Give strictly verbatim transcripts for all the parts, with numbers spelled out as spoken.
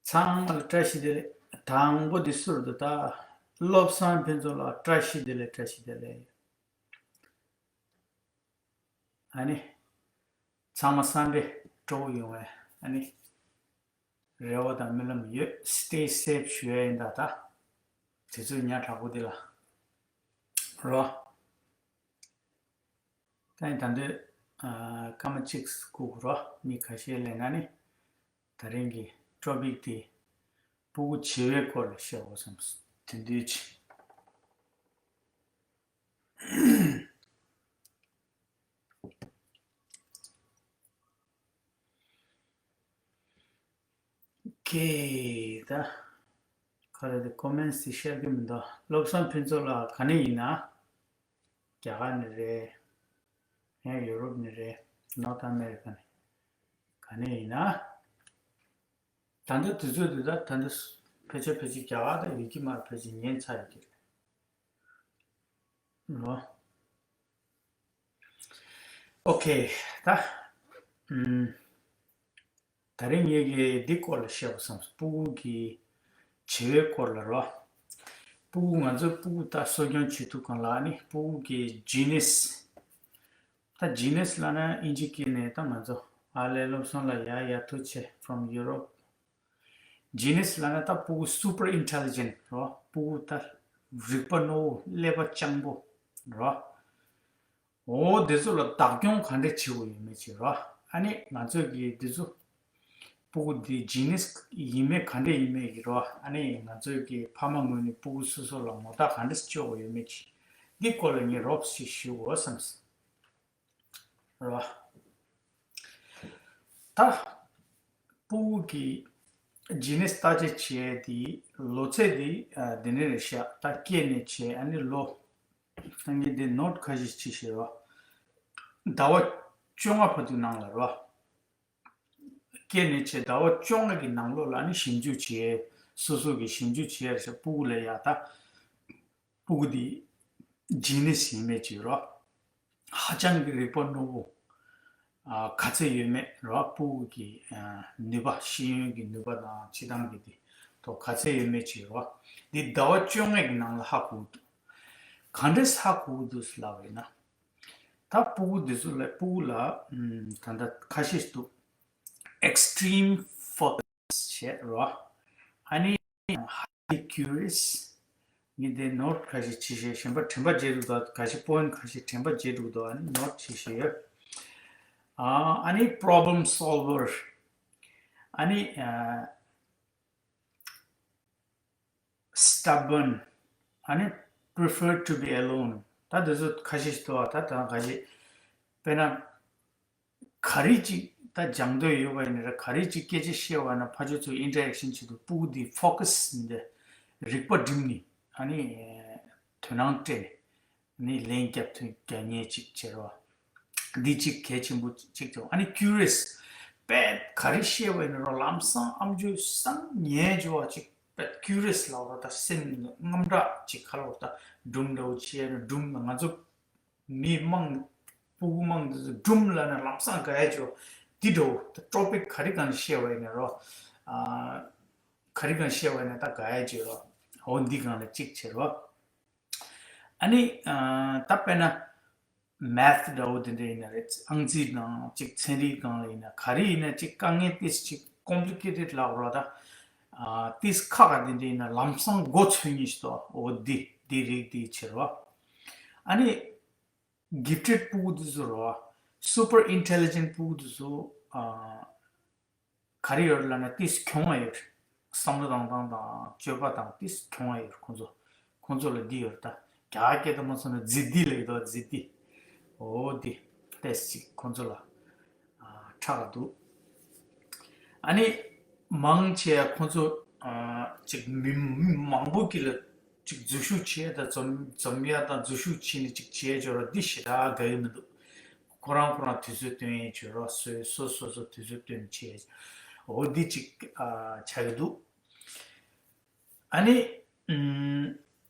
ཚང་མ་ལ་བཀྲ་ཤིས་བདེ་ལེགས། དང་པོ་འདི་ཟུར་དུ་ད། བློ་བཟང་ཕུན་ཚོགས་ལགས་བཀྲ་ཤིས་བདེ་ལེགས། བཀྲ་ཤིས་བདེ་ལེགས། ཨ་ནི། ཚང་མ་བསམ་པའི་སྤྲོ་བོ་ཡོང་བའི་ཨ་ནི། རེ་བ་དང་སྨོན་ལམ་ཡོད། Stay safe ཞུ་ཡ་ཡིན་ད་ད། དུས་ཚོད་ཉག་ཕྲ་པོ་འདི་ལ། རོ། ད་ཡིན་ད་འདོད། ཨ། སྐར་མ་གཅིག་སྒུག་རོ། མི་ཁ་ཤས་སླེབས་ན་ནི། ད་རིང་གི་ཊོ་པིག་དེ་ཕྲུ་གུ་བྱིས་པའི་སྐོར་ལ་བཤད་འོ་བསམ། དེ་འདུས་ཆེ། ཀེ་ད། ཁ་ལ་དེ་ཀོ་མེན་སི་ཤར་གི་མི་འདུག་བློ་བཟང་ཕུན་ཚོགས་ལགས་ག་ནས་ཡིན་ན། རྒྱ་གར་ནས་རེད། ཡང་ཡུ་རོབ་ནས་རེད། ནོར་ཐ་ཨ་མེ་རི་ཀ་ནས། ག་ནས་ཡིན་ན། ད་ལྟ་དུས་ཚོད་འདི་ད་ད་ལྟ་ཕལ་ཆེར་ཕལ་ཆེར་རྒྱ་གར་དང་ཡུལ་གྱི་མར་ཕལ་ཆེར་ཉན་ཚར་ཡོད་ཀྱི་རེད། ལོ། ཨོ་ཁེ་ད། ཨུམ། ད་རིང་ངེད་ཀྱིས་འདི་སྐོར་ལ་བཤད་པ་བསམ་སོང་། ཕྲུ་གུ་གི་བྱིས་པའི་སྐོར་ལ་རོ། ཕྲུ་གུ་ང་ཚོའི་ཕྲུ་གུ་ད་གསོ་སྐྱོང་བྱེད་ཐུབ་གང་ལ་ཨ་ནི་ཕྲུ་གུ་གི་ཇི་ནེ་སི། ད་ཇི་ནེ་སི་ལབ་ན་ཨིན་ཇི་སྐད་ནས་ད་ང་ཚོ་ཨ་ལས་བློ་བཟང་ལགས་ཡ་ཡ་ཐུགས་ཆེ་from Europe། ཇི་ནེ་སི་ལབ་ན་ད་ཕྲུ་གུ་སུ་པར་ཨིན་ཊེ་ལི་ཇེན་ཊི་རོ། ཕྲུ་གུ་ད་རིག་པ་རྣོ་བོ་ཀླད་པ་སྤྱང་པོ་རོ། འོ་དེ་ཚོ་ལ་བདག་སྐྱོང་ག་འདྲས་བྱེད་དགོས་ཡོད་མེད་ཅིག་རོ། ཨ་ནི་ང་ཚོས་ཀྱི་དེ་ཚོ་ཕྲུ་གུ་དེ་ཇི་ནེ་སི་ཡིན་མེད་ག་འདྲས་ཡིན་མེད་ཀྱི་རོ། ཨ་ནི་ང་ཚོས་ཀྱི་ཕ་མ་ངོས་ནས་ཕྲུ་གུ་སོ་སོ་ལ་ངོ་རྟགས་ག་འདྲས་བཅོ་དགོས་ཡོད་མེད་ཅིག་འདི་སྐོར་ལ་ངས་རོབ་ཞིག་ཞུ་དགོས་བསམ་སོང་། རེད་བ། ད། ཕྲུ་གུ་གི་ཇི་ནེ་སི་བརྟག་དཔྱད་བྱེད་ཡས་དེ་ལོ་ཚད་དེ་ཨ་དེ་ནས་རེད་ཤག་ད་སྐྱེས་ནས་བྱས་ཨ་ནི་ལོ། ད་ངས་འདི་ནོར་ཁ་ཤས་ཅིག་བྱས་རོ། ཟླ་བ་བཅོ་ལྔ་བར་དུ་ནང་ལ་རོ། སྐྱེས་ནས་བྱས་ཟླ་བ་བཅོ་ལྔ་གི་ནང་ལོགས་ལ་ཨ་ནི་ཞིབ་འཇུག་བྱེད་ཡས། སོ་སོ་གི་ཞིབ་འཇུག་བྱེད་ཡས་རེད་ཤག་ཕྲུ་གུ་ལ་ཡ་ད། ཕྲུ་གུ་དེ་ཇི་ནེ་སི་ཡིན་མེད་ཅིག་རོ། ཧ་ཅང་གི་རིག་པ་རྣོ་བོ། ཨ། ག་ཚད་ཡོད་མེད་རོ། ཕྲུ་གུ་གི་ཨ་ནུས་པ། ཤེས་ཡོན་གྱི་ནུས་པ་དང་སྤྱི་བཏང་གི་དེ་ཐོག་ག་ཚད་ཡོད་མེད་ཅིག་རོ། འདི་ཟླ་བ་བཅོ་ལྔ་གི་ནང་ལ་ཧ་གོ་གི་འདུག་ག་འདྲས་ཧ་གོ་གི་འདུག་ཟེར་ལབ་པ་ཡིན་ན། ད་ཕྲུ་གུ་འདི་ཚོ་ལ་ཕྲུ་གུ་ལ་ཨམ། ད་ལྟ་ཁ་ཤས་འདུག extreme focus བྱེད་རོ། ཨ་ནི་highly curious། ངས་དེ་ནོར་ཁ་ཤས་ཅིག་བྱས། གཞན་པ་དྲན་པ་བརྗེད་འགྲོ་འདུག་ག་ཤས་པོ་ཡིན་ཁ་ཤས་དྲན་པ་བརྗེད་འགྲོ་འདུག་ཨ་ནི་ནོར་ཅིག་བྱས་ཡོད། ཨ་ནི་problem solver། ཨ་ནི་ཨ། stubborn། ཨ་ནི་prefer to be alone། ད་དེ་ཚོ་ཁ་ཤས་ཤིག་འདུག་ད་ད་ཁ་ཤས། དཔེར་ན། ག་རེ་ཅིག་ད་སྦྱང་འདོད་ཡོད་པ་ཡིན་ན་ར། ག་རེ་ཅིག་སྐད་ཆ་བཤད་པ་ན་ཕར་ཕྱོགས་ཚོ་ཨིན་ཊར་ཨེག་ཤན་བྱེད་དུས་ཕྲུ་གུ་འདི་ཕོ་ཀ་སི་འདི་རིག་པ་སྒྲིམ་ནས་ཨ་ནི་དོ་སྣང་སྤྲད་ནས་ཨ་ནི་ལན་རྒྱབ་ཐུབ་རྒྱག་མཁན་ཅིག་བྱེད་རོགས། འདི་གཅིག་གལ་ཆེན་པོ་གཅིག་བྱུང་། ཨ་ནི་ཀུ་རི་ཡས། དཔེ་ག་རེ་བཤད་པ་ཡིན་ན་རོ། ལམ་སང་ཨམ་ཅོག་སང་ཉན་འཇོག་པ་ཅིག་དཔེ་ཀུ་རི་ཡས་ལབ་རོ། ད་སེམས་རྔམ་དྲག་ཅིག་ཁ་ལོ། ད་སྒྲུང་འདྲ་བོ་བྱས་ན་སྒྲུང་ང་ཚོ་མི་མང་། ཕྲུ་གུ་མང་དེ་ཚོ་སྒྲུང་ལབ་ན་ལམ་སང་དགའ་ཡ་བྱོས། འདི་འདྲ་བོ་ད་ཊོ་པིག་ག་རེ་སྒང་ལ་བཤད་པ་ཡིན་ན་རོ། ཨ། ག་རེ་སྒང་བཤད་པ་ཡིན་ན་ད་དགའ་ཡ་བྱོས་རོ། འོ་འདི་སྒང་ལ་གཅིག་བྱེད་རོ། ཨ་ནི་ཨ། ད་དཔེར་ན་མེ་ཐི་འདྲ་བོ་དེ་འདྲ་ཡིན་ན་རེད། ཨང་རྩིས་སྒང་ཅིག་ཚན་རིག་སྒང་ལ་ཡིན་ན་ག་རེ་ཡིན་ན་ཅིག་དཀའ་ངལ་ཏིས་ཅིག་ཀོམ་པི་ལི་ཀེ་ཊེཌ་ལབ་རོ་ད། ཨ། ཏིས་ཁག་ཁག་དེ་འདྲ་ཡིན་ན་ལམ་སང་མགོ་ཚོས་མཁན་ཞིག་འདུག་འོ་འདི་འདི་རིགས་འདི་བྱེད་རོ། ཨ་ནི་གིཕ་ཊེཌ་ཕྲུ་གུ་དེ་ཚོ་རོ། སུ་པར་ཨིན་ཊེ་ལི་ཇེན་ཊི་ཕྲུ་གུ་དེ་ཚོ། ཨ། ག་རེ་ཡོད་ལབ་ན་ཏིས་གྱོང་བ་ཡོད། བསམ་བློ་བཏང་སྟངས་དང་སྤྱོད་པ་དང་ཏིས་གྱོང་བ་ཡོད་ཁོང་ཚོ། ཁོང་ཚོ་ལ་འདི་ཡོད་ད། རྒྱ་སྐད་དུ་མ་སོང་ན་ཛི་དི་ལབ་ཀྱི་འདུག་ཛི་དི། འོ་འདི་ཏིས་ཅིག་ཁོང་ཚོ་ལ་ཨ་ཁྲག་འདུག་ཨ་ནི་མང་ཆེ་ཁོང་ཚོ་ཨ་ཅིག་མི་མི་མང་པོ་གི་ལ་ཅིག་འཛུལ་ཞུགས་བྱས་དང་འཛོམས་འཛོམས་ཡ་དང་འཛུལ་ཞུགས་བྱས་ནས་ཅིག་བྱས་འབྱོར་བ་འདི་ཞེ་དྲག་དགའ་གི་མི་འདུག་ཁོ་རང་ཁོ་རང་དུས་ཚོད་བཏོན་ཡས་བྱོས་རོགས། སོ་སོ་སོ་སོ་དུས་ཚོད་བཏོན་བྱས། འོ་འདི་ཅིག་ཨ་ཆགས་ཀྱི་འདུག་ཨ་ནི་ཨམ།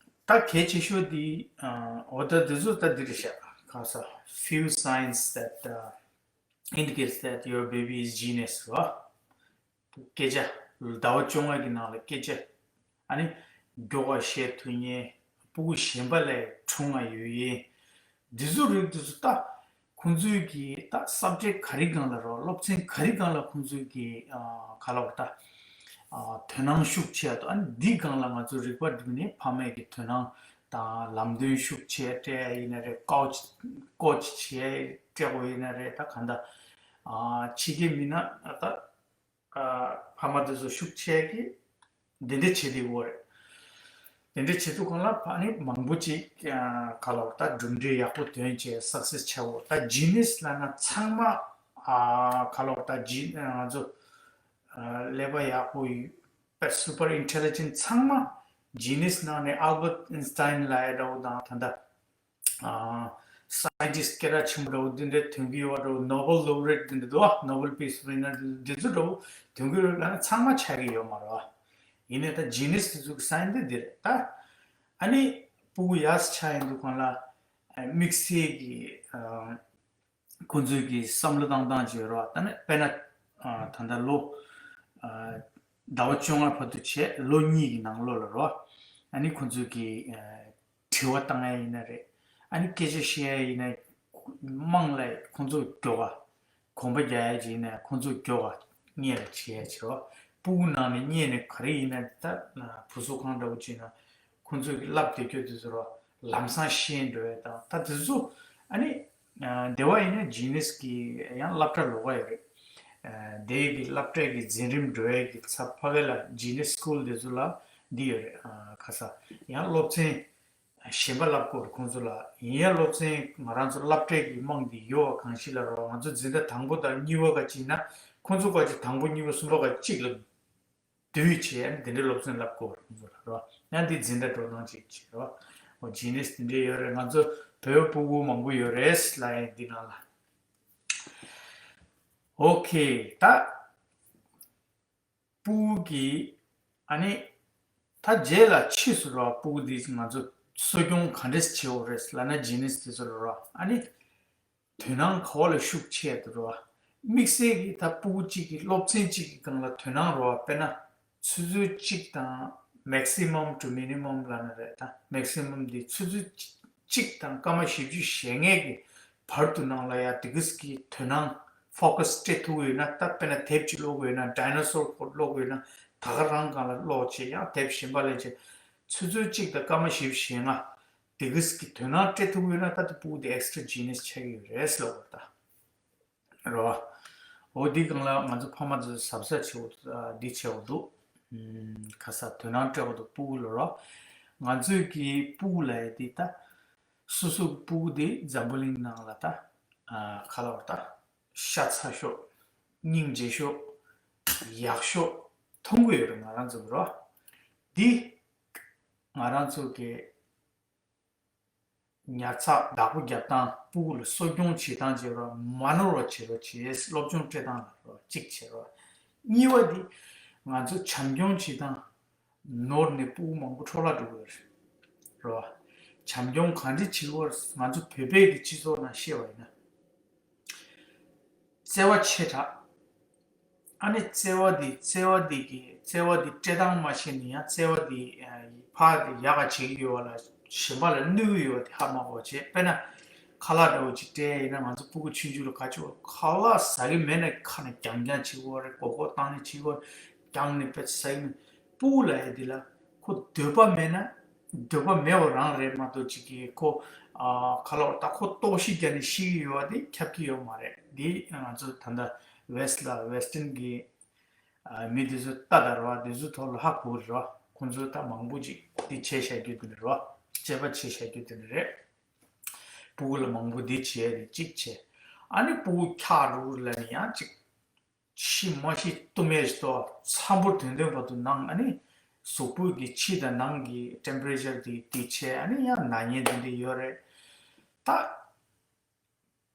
ད་གལ་ཆེ་ཤོས་འདི་ཨ། འོ་ད་འདི་ཚོ་ད་འདི་རེད་ཤག་ག་ས། Few signs that uh, indicates that your baby is genius རོ། སྐད་ཆ། ཟླ་བ་བཅོ་ལྔ་གི་ནང་ལ་སྐད་ཆ་ཨ་ནི་མགྱོགས་པ་བཤད་ཐུབ་མཁན། སྤུ་གུ་གཞན་པ་ལས་གྲུང་བ་ཡོད་ཡིན། འདི་ཚོ་རིགས་འདི་ཚོ་ད་ཁོང་ཚོའི་གི་ད་སབ་ཇེག་ག་རེ་སྒང་ལ་རོ། སློབ་ཚན་ག་རེ་སྒང་ལ་ཁོང་ཚོའི་གི་ཨ་ག་ལབ་ད་ཨ་དོ་སྣང་ཤུགས་ཆེ་ཡ་དང་། ཨ་ནི་འདི་སྒང་ལ་ང་ཚོ་རིག་པ་བསྒྲིམས་ནས་ཕ་མའི་གི་དོ་སྣང་དང་ལམ་སྟོན་ཤུགས་ཆེ་སྤྲད་ཡ་ཡིན་ན་རེད། ཀོ་ཆི་ཀོ་ཆི་བྱེད་ཡ་སྤྲད་དགོས་ཡིན་ན་རེད། ད་ག་འདྲ་ཨ་ཕྱི་རྒྱལ་མི་སྣ་ད་ཨ་ཕ་མ་དེ་ཚོ་ཤུགས་ཆེ་གི་འདི་འདྲ་བྱེད་དེ་ཡོད་རེད། དེ་འདྲ་བྱེད་དུས་སྒང་ལ་ཕ་ནི་མང་པོ་ཅིག་ཨ་ག་ལབ་ད་གྲུབ་འབྲས་ཡག་པོ་ཐོན་བྱས་སག་སེ་སི་ཆགས་ཡོད། ད་ཇི་ནི་སི་ལབ་ན་ཚང་མ་ཨ་ག་ལབ་ད་ཇི་ང་ཚོ་ཨ་ཀླད་པ་ཡག་པོ་ཡོད་པ། སུ་པར་ཨིན་ཊེ་ལི་ཇེན་ཊི་ཚང་མ་ཇི་ནི་སི་ནང་ནས་ཨལ་བར་ཊི་ཨིན་སི་ཊེན་ལབ་ཡ་འདྲ་བོ་དང་། ད་ལྟ་ཨ་སའེན་ཊིསི་ཊི་སྐད་གྲགས་ཆེན་པོ་འདྲ་བོ་འདི་འདྲ་ཐོན་གྱི་ཡོད་འདྲ་བོ། ནོ་བེལ་ལོ་རི་ཨེཊ་འདི་འདྲ་འདུག་ཨ། ནོ་བེལ་པིས་ཝི་ནར་འདི་ཚོ་འདྲ་བོ་ཐོན་གྱི་ཡོད་ལབ་ན་ཚང་མ་ཆགས་ཀྱི་ཡོད་མ་རེད་བ། ཡིན་ནའི་ད་ཇི་ནི་སི་དེ་ཚོ་གི་སའིན་འདི་འདི་རེད་ད། ཨ་ནི་སྤུ་གུ་ཡག་ས་ཆགས་ཡིན་དུས་སྒང་ལ་ཨ་དམིགས་བསལ་གྱི་ཨ་ཁོང་ཚོའི་གི་བསམ་བློ་བཏང་སྟངས་ཅིག་ཡོད་རེད་བ། ད་ནི་དཔེར་ན་ཨ་ད་ལྟ་ལོ་ཨ་ཟླ་བ་བཅོ་ལྔ་བར་དུ་བྱས་ལོ་གཉིས་ཀྱི་ནང་ལོགས་ལ་རེད་བ། ཨ་ནི་ཁོང་ཚོའི་གི་ཨ་དྲི་བ་བཏང་ཡ་ཡིན་ན་རེད། ཨ་ནི་སྐད་ཆ་བཤད་ཡ་ཡིན་ན་དམངས་ལ་ཁོང་ཚོ་མགྱོགས་པ་གོམ་པ་རྒྱག་ཡ་ཅིག་ཡིན་ན་ཁོང་ཚོ་མགྱོགས་པ་སྔོན་ལ་བྱེད་ཡ་བྱེད་རོགས། སྤུ་གུ་ནང་ནས་སྔོན་ནས་ག་རེ་ཡིན་ན་ད་བུ་གསོ་ཁང་འདྲ་བོ་ཅིག་ན་ཁོང་ཚོ་གི་བསླབ་བསྡད་རྒྱུ་དེ་ཚོ་རོགས་ལམ་སང་ཤེས་འགྲོ་ཡ་དང་། ད་དེ་ཚོ་ཨ་ནི་ཨ་དེ་བ་ཡིན་ན་ཇི་ནི་སི་གི་ཡང་སློབ་གྲྭ་ལོགས་ཀ་ཡོད་རེད། ཨ་དེ་གི་སློབ་གྲྭའི་གི་འཛིན་རིམ་འགྲོ་ཡ་གི་ཚབ་ཕ་གི་ལ་ཇི་ནི་སི་སི་ཀུལ་དེ་ཚོ་ལ་འདི་ཡོད་རེད། ཨ་ཁ་ས་ཡང་སློབ་ཚན་གཞན་པ་བསླབ་དགོས་རེད་ཁོང་ཚོ་ལ། ཡིན་ཡང་སློབ་ཚན་ང་རང་ཚོ་སློབ་གྲྭའི་གི་རྨང་འདི་ཡོད་པ་གང་ཞིག་ལ་རོགས། ང་ཚོ་འཛིན་གྲྭ་དང་པོ་དང་གཉིས་པ་ག་ཅིག་ན་ཁོང་ཚོ་ག་ཅིག་དང་པོ་གཉིས་པ་གསུམ་པ་ག་གཅིག་ལ་བསྡུས་བྱས་ཨ་ནི་དེ་འདྲའི་སློབ་ཚན་བསླབ་དགོས་རེད་ཁོང་ཚོ་ལ་རོགས། ཡང་འདི་འཛིན་གྲྭ་འགྲོ་སྟངས་ཅིག་བྱེད་རོགས། འོ་ཇི་ནི་སི་དེ་འདྲའི་ཡོད་རེད། ང་ཚོ་བོད་སྤུ་གུ་མང་པོ་ཡོད་རེད་ལབ་ཡ་འདི་ནང་ལ། ཨོ་ཁེ། ད་སྤུ་གུ་གི་ཨ་ནི་ད་རྗེས་ལ་ཕྱིས་སུ་རོགས་སྤུ་གུ་འདི་ང་ཚོ་གསོ་སྐྱོང་ག་འདྲས་བྱེད་འོ་རེད་ལབ་ན་ཇི་ནི་སི་དེ་ཚོ་ལ་རོགས་ཨ་ནི་དོ་སྣང་ག་བ་ལ་ཤུགས་ཆེ་ཡ་དེ་རོགས། དམིགས་བསལ་གྱི་ད་སྤུ་གུ་གཅིག་གི་སློབ་ཚན་གཅིག་གི་སྒང་ལ་དོ་སྣང་རོགས་དཔེར་ན་ཆུ་ཚོད་གཅིག་དང་maximum to minimum ལབ་ན་རེད། ད་maximum འདི་ཆུ་ཚོད་གཅིག་དང་སྐར་མ་བཞི་བཅུ་ཞེ་ལྔའི་གི་བར་དུ་ནང་ལ་ཡ་དེ་གིས་ཀྱི་དོ་སྣང་focus སྤྲད་ཐུབ་ཀྱི་ཡོད་ན། ད་དཔེར་ན་དེབ་ཅིག་ཀློག་དགོས་ཡོད་ན་ཌའི་ནོ་སོར་ཀློག་དགོས་ཡོད་ན་ད་ག་རང་སྒང་ལ་ཀློག་བྱས་ཡང་དེབ་གཞན་པ་ལེན་བྱས་ཆུ་ཚོད་གཅིག་དང་སྐར་མ་བཞི་བཅུ་ཞེ་ལྔ་དེ་གིས་ཀྱི་དོ་སྣང་སྤྲད་ཐུབ་ཀྱི་ཡོད་ན་ད་དེ་སྤུ་གུ་དེ་extra genius ཆགས་ཀྱི་ཡོད་རེད་ལབ་དགོས་ད། རེད་བ། འོ་འདི་སྒང་ལ་ང་ཚོ་ཕ་མ་ཚོས་གཟབ་གཟབ་བྱེད་དགོས་འདི་བྱེད་དགོས་འདུག་ཨུམ། ཁ་ས་དོ་སྣང་སྤྲད་དགོས་འདུག་སྤུ་གུ་ལ་རོ། ང་ཚོས་ཀྱི་སྤུ་གུ་ལབ་ཡ་འདི་ད་སོ་སོ་གི་སྤུ་གུ་འདི་འཛམ་བུ་གླིང་ནང་ལ་ད་ཨ་ག་ལབ་ར་ད་ཤ་ཚ་ཤོས་སྙིང་རྗེ་ཤོས་ཡག་ཤོས་མཐོང་གི་ཡོད་རེད་ང་རང་ཚོ་གི་རོ། འདི་ང་རང་ཚོ་གི་ཉར་ཚགས་བདག་པོ་རྒྱབ་སྟངས་སྤུ་གུ་ལ་གསོ་སྐྱོང་བྱེད་སྟངས་བྱེད་རོགས། མ་ནོར་བ་བྱེད་རོགས་བྱེད། སློབ་སྦྱོང་སྤྲད་སྟངས་ལ་རོགས་གཅིག་བྱེད་རོགས། གཉིས་པ་འདི་ང་ཚོ་བྱམས་སྐྱོང་བྱེད་སྟངས་ནོར་ནས་སྤུ་གུ་མང་པོ་འཕྲོ་བརླག་འགྲོ་གི་ཡོད་རེད་རོ། བྱམས་སྐྱོང་གང་འདྲ་བྱེད་དགོས་ང་ཚོ་བོད་པའི་གི་སྤྱི་ཚོགས་ནང་བཤད་པ་ཡིན་ན། བརྩེ་བ་ཆེ་དྲགས། ཨ་ནི་བརྩེ་བ་འདི་བརྩེ་བ་འདི་གི་བརྩེ་བ་འདི་སྤྲད་སྟངས་མ་ཤེས་ན་ཡང་བརྩེ་བ་འདི་ཨ་ཕར་འདི་ཡག་ག་བྱེད་ཀྱི་ཡོད་པ་ལ་གཞན་པ་ལ་གནོད་ཀྱི་ཡོད་པ་འདི་ཧ་མ་གོ་བྱས། དཔེར་ན་ཁ་ལག་འདྲ་བོ་ཅིག་སྤྲད་ཡིན་ན་ང་ཚོ་སྤུ་གུ་ཆུང་ཆུང་ལ་ག་ཅིག་ཁ་ལག་ཟ་གི་མེད་ན་ཁ་ནས་རྒྱང་རྒྱང་བྱེད་ཀྱི་ཡོད་རེད། མགོ་སྐོར་བཏང་ནས་བྱེད་ཀྱི་ཡོད་རེད། རྒྱང་ནས་དཔེ་ཆ་ཟ་གི་མེད། སྤུ་གུ་ལབ་ཡ་འདི་ལ་ཁོ་འདོད་པ་མེད་ན་འདོད་པ་མེད་པ་རང་རེད་མ་གཏོགས་ཅིག་གིས་ཁོ་ཨ་ག་ལབ་ད་ཁོ་ལྟོགས་ཤི་རྒྱག་ནས་ཤི་གི་ཡོད་པ་དེ་ཁྱབ་ཀྱི་ཡོད་མ་རེད། འདི་ང་ཚོ་ད་ལྟ་West་ལ་Western་གི་ཨ་མི་དེ་ཚོ་ལྟ་དང་རེད་བ། དེ་ཚོའི་ཐོག་ལ་ཧ་གོ་རེད་བ། ཁོང་ཚོ་ད་མང་པོ་ཅིག་འདི་བྱས་བཞག་རྒྱུ་དེ་རེད་བ། དཔྱད་པ་བྱས་བཞག་རྒྱུ་དེ་རེད། སྤུ་གུ་ལ་མང་པོ་འདི་བྱས་རེད་གཅིག་བྱས། ཨ་ནི་སྤུ་གུ་འཁྱག་འགྲོ་གི་ལབ་ནས་ཡང་གཅིག་ཤི་མ་ཤི་གཏུམ་ཡས་ཤིག་ཏོ། འཚམ་པོ་དོན་དོན་བར་དུ་ནང་ཨ་ནི་གཟུགས་པོ་གི་ཕྱི་དང་ནང་གི་temperature་དེ་དེ་བྱས་ཨ་ནི་ཡང་ན་ཉེན་དེ་འདྲ་ཡོད་རེད། ད་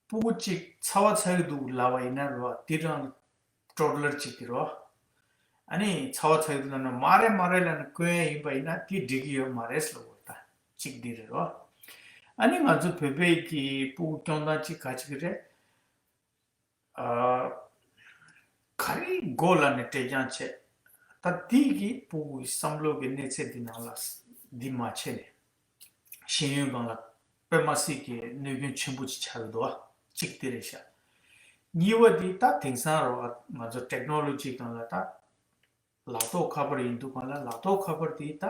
སྤུ་གུ་གཅིག་ཚ་བ་ཚ་གི་འདུག་ལབ་པ་ཡིན་ན་རོ། དེ་རང་toddler་གཅིག་གི་རོ། ཨ་ནི་ཚ་བ་ཚ་གི་འདུག་ལབ་ན་མ་རེད་མ་རེད་ལབ་ན་སྐྱོན་ཡ་ཡིན་པ་ཡིན་ན་དེ་འགྲིག་གི་ཡོད་མ་རེད་ཟེར་ལབ་དགོས་ད། གཅིག་འདི་རེད་རོ། ཨ་ནི་ང་ཚོ་བོད་པའི་གི་སྤུ་གུ་སྐྱོང་སྟངས་གཅིག་ག་ཅིག་རེད། ཨ། ག་རེ་དགོས་ལབ་ནས་སྤྲད་རྐྱང་བྱས། ད་འདི་གི་ཕྲུ་གུའི་བསམ་བློ་གི་གནས་ཚད་འདི་ནང་ལ་འདི་མ་བྱས་ནས་ཤེས་ཡོན་སྒང་ལ་དཔེ་མ་སྲིད་ཀྱི་གནོད་སྐྱོན་ཆེན་པོ་ཅིག་ཆགས་ཡོད་འདུག་ཨ། གཅིག་དེ་རེད་ཤག་གཉིས་པ་འདི་ད་དེང་སང་རོ་ང་ཚོ་ཊེག་ནོ་ལོ་ཇི་སྒང་ལ་ད་ལག་ཐོག་ཁ་པར་ཡིན་འདུག་ག་ལ། ལག་ཐོག་ཁ་པར་དེ་ད་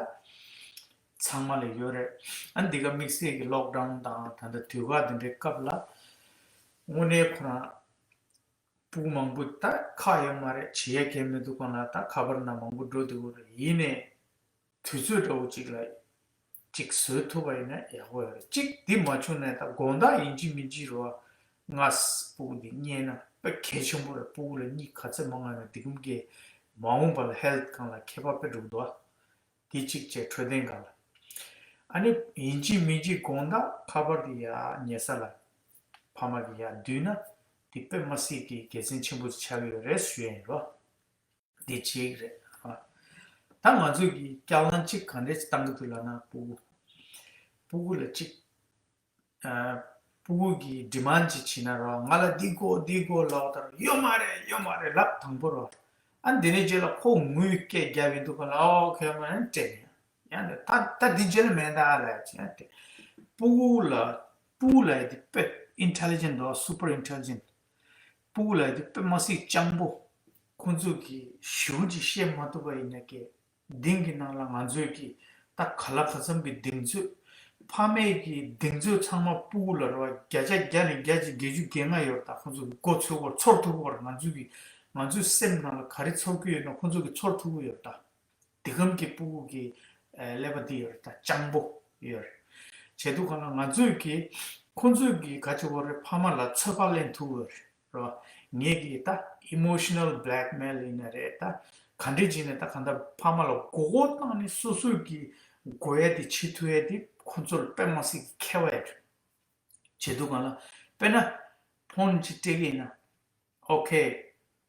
ཚང་མ་ལ་ཡོད་རེད། ཨ་འདི་ག་དམིགས་བསལ་གྱི་ལོག་ཌའུན་དང་ད་ལྟ་དུས་བཀག་འདི་འདྲའི་སྐབས་ལ་དངོས་གནས་ཁོ་རང་ཕྲུ་གུ་མང་པོ་ད་ཁག་ཡོད་མ་རེད། བྱེད་ཡས་གང་མི་འདུག་ག་ལ། ད་ཁ་པར་ནང་མང་པོ་འགྲོ་འདུག་ག་རེད། ཡིན་ནའི་དུས་ཚོད་འདྲ་བོ་ཅིག་ལ་ཅིག་བཟོས་ཐུབ་པ་ཡིན་ན་ཡག་པོ་ཡོད་རེད། ཅིག་འདི་མ་བྱུང་ནས་ད་དགོང་དག་ཡིན་གཅིག་མིན་གཅིག་རོ་ང་ཕྲུ་གུ་འདི་རྙེད་ན་དཔེ་གལ་ཆེན་པོ་རེད། ཕྲུ་གུ་ལ་གཉིད་ག་ཚོད་མང་ང་ཡོད་ན་འདི་གམ་གྱི་མ་འོངས་པ་ལ་ཧེལ་ཐི་སྒང་ལ་ཁྱད་པར་དཔེ་འགྲོ་གི་འདུག་ཨ། འདི་གཅིག་བྱས་འཕྲོད་བསྟེན་སྒང་ལ། ཨ་ནི་ཡིན་གཅིག་མིན་གཅིག་དགོང་དག་ཁ་པར་འདི་ཡར་ཉལ་ས་ལ་ཕ་མ་གིས་ཡར་བསྡུས་ན་འདི་དཔེ་མ་སྲིད་ཀྱི་དགེ་མཚན་ཆེན་པོ་ཆགས་ཀྱི་ཡོད་རེད་ཞུ་ཡ་ཡིན་རོ། འདི་གཅིག་རེད། ཨ། ད་ང་ཚོས་ཀྱི་སྐྱག་ལང་གཅིག་ག་འདྲས་བཏང་གི་འདུག་ལབ་ན་ཕྲུ་གུ། ཕྲུ་གུ་ལ་གཅིག་ཨ། ཕྲུ་གུ་གིས་ཌི་མན་ཌི་ཅིག་བྱས་ན་རོ་ང་ལ་འདི་དགོས་འདི་དགོས་ལབ་ད་རོ་ཡོད་མ་རེད་ཡོད་མ་རེད་ལབ་དང་པོ་རོ། ཨ་འདི་ནས་རྗེས་ལ་ཁོ་ངུས་སྐད་རྒྱབ་ཡིན་འདུག་ག་ལ། ཨོ་ཁེ་མ་ཡང་སྤྲད་ཡིན། ཡང་འདི་ད་ད་འདི་རྗེས་ལ་མེད་ད་ལབ་ཅིག་ཡང་སྤྲད། ཕྲུ་གུ་ལ་ཕྲུ་གུ་ལ་ཡི་དེ་དཔེ་ཨིན་ཊེ་ལི་ཇེན་ཊི་འདུག་སུ་པར་ཨིན་ཊེ་ལི་ཇེན་ཊི། ཕྲུ་གུ་ལ་ཡི་དེ་དཔེ་མ་སྲིད་སྤྱང་པོ། ཁོང་ཚོ་གིས་ཞེ་པོ་ཅིག་བཤད་མ་ཐུབ་པ་ཡིན་ན་ཀྱེ། གདིང་གི་ནང་ལ་ང་ཚོས་ཀྱི་ད་ག་ལ་ག་ཚམ་གྱི་གདེང་ཚོད། ཕ་མས་ཀྱི་གདེང་ཚོད་ཚང་མ་ཕྲུ་གུ་ལ་རོ་བརྒྱ་ཆ་བརྒྱ་ནས་བརྒྱ་ཆ་བརྒྱད་ཅུ་གྱ་ལྔ་ཡོད་རེད། ད་ཁོང་ཚོ་གི་མགོ་ཚོས་ཀྱི་ཡོད་རེད། ཚོར་ཐུབ་ཀྱི་ཡོད་རེད། ང་ཚོའི་ང་ཚོའི་སེམས་ནང་ལ་ག་རེ་ཚོར་གྱི་ཡོད་ན་ཁོང་ཚོ་གི་ཚོར་ཐུབ་ཀྱི་ཡོད་རེད་ད། དེ་གམ་གྱི་ཕྲུ་གུ་གི་ཀླད་པ་འདི་ཡོད་རེད་ད། སྤྱང་པོ་ཡོད་རེད། བྱས་འདུག་ག་ལ་ང་ཚོས་ཀྱི་ཁོང་ཚོས་ཀྱི་ག་ཅི་བོ་རེད། ཕ་མ་ལ་ཚོད་དཔག་ལེན་ཐུབ་ཀྱི་ཡོད་རེད། རོ། ངས་ཀྱིས་ད་ཨི་མོ་ཤི་ནལ་བྷི་ལེག་མེལ་ཡིན་ན་རེད་ད། ག་འདྲས་བྱས་ནས་ད་གང་ལྟར་ཕ་མ་ལ་མགོ་སྐོར་བཏང་ནས་སོ་སོས་ཀྱིས་དགོས་ཡ་དེ་བྱེད་ཐུབ་ཡ་དེ་ཁོ་ཚོར་དཔེ་མ་སྲིད་ཀྱི་ཁྱད་པར་ཡོད་རེད། བྱེད་དུས་སྒང་ལ་དཔེར་ན་ཕོན་ཅིག་སྤྲད་ཀྱི་ཡིན་ན། ཨོ་ཁེ།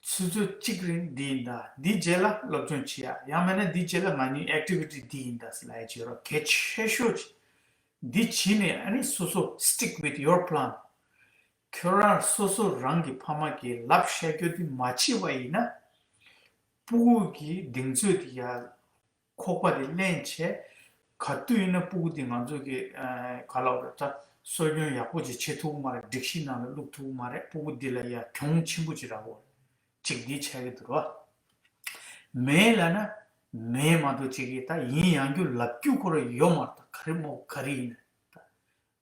ཆུ་ཚོད་གཅིག་རིང་འདི་ཡིན་ད། འདི་རྗེས་ལ་སློབ་སྦྱོང་བྱེད་ཡ། ཡང་མིན་ན་འདི་རྗེས་ལ་ང་གཉིས་ཨེག་ཊི་བི་ཊི་འདི་ཡིན་ད་ཟེར་ལབ་ཡ་བྱེད་རོགས། གལ་ཆེ་ཤོས་ཅིག་འདི་བྱས་ནས་ཨ་ནི་སོ་སོ་stick with your plan། ཁྱོད་རང་སོ་སོ་རང་གི་ཕ་མ་གིས་ལབ་བཤད་རྒྱུ་འདི་མ་བྱས་པ་ཡིན་ན། ཕྲུ་གུ་གི་གདེང་ཚོད་འདི་ཡར་ཁོག་པ་འདི་ལེན་བྱས། ག་དུས་ཡིན་ན་ཕྲུ་གུ་འདི་ང་ཚོ་གི་ཨ་ག་ལབ་རེད་ད། གསོ་སྐྱོང་ཡག་པོ་ཅིག་བྱེད་ཐུབ་ཀྱི་མ་རེད། སྒྲིག་གཞི་ནང་ལ་བླུག་ཐུབ་ཀྱི་མ་རེད། ཕྲུ་གུ་འདི་ལ་ཡ་གྱོང་ཆེན་པོ་ཅིག་རག་གི་རེད། ཅིག་འདི་ཆགས་ཀྱི་འདུག་རོ། མེད་ལབ་ན་མེད་མ་གཏོགས་ཅིག་གིས་ད་ཡིན་ཡང་རྒྱུ་ལབ་རྒྱུ་ཁོ་རང་ཡོད་མ་རེད། ད་ག་རེ་མོ་ག་རེ་ཡིན་ན་ད།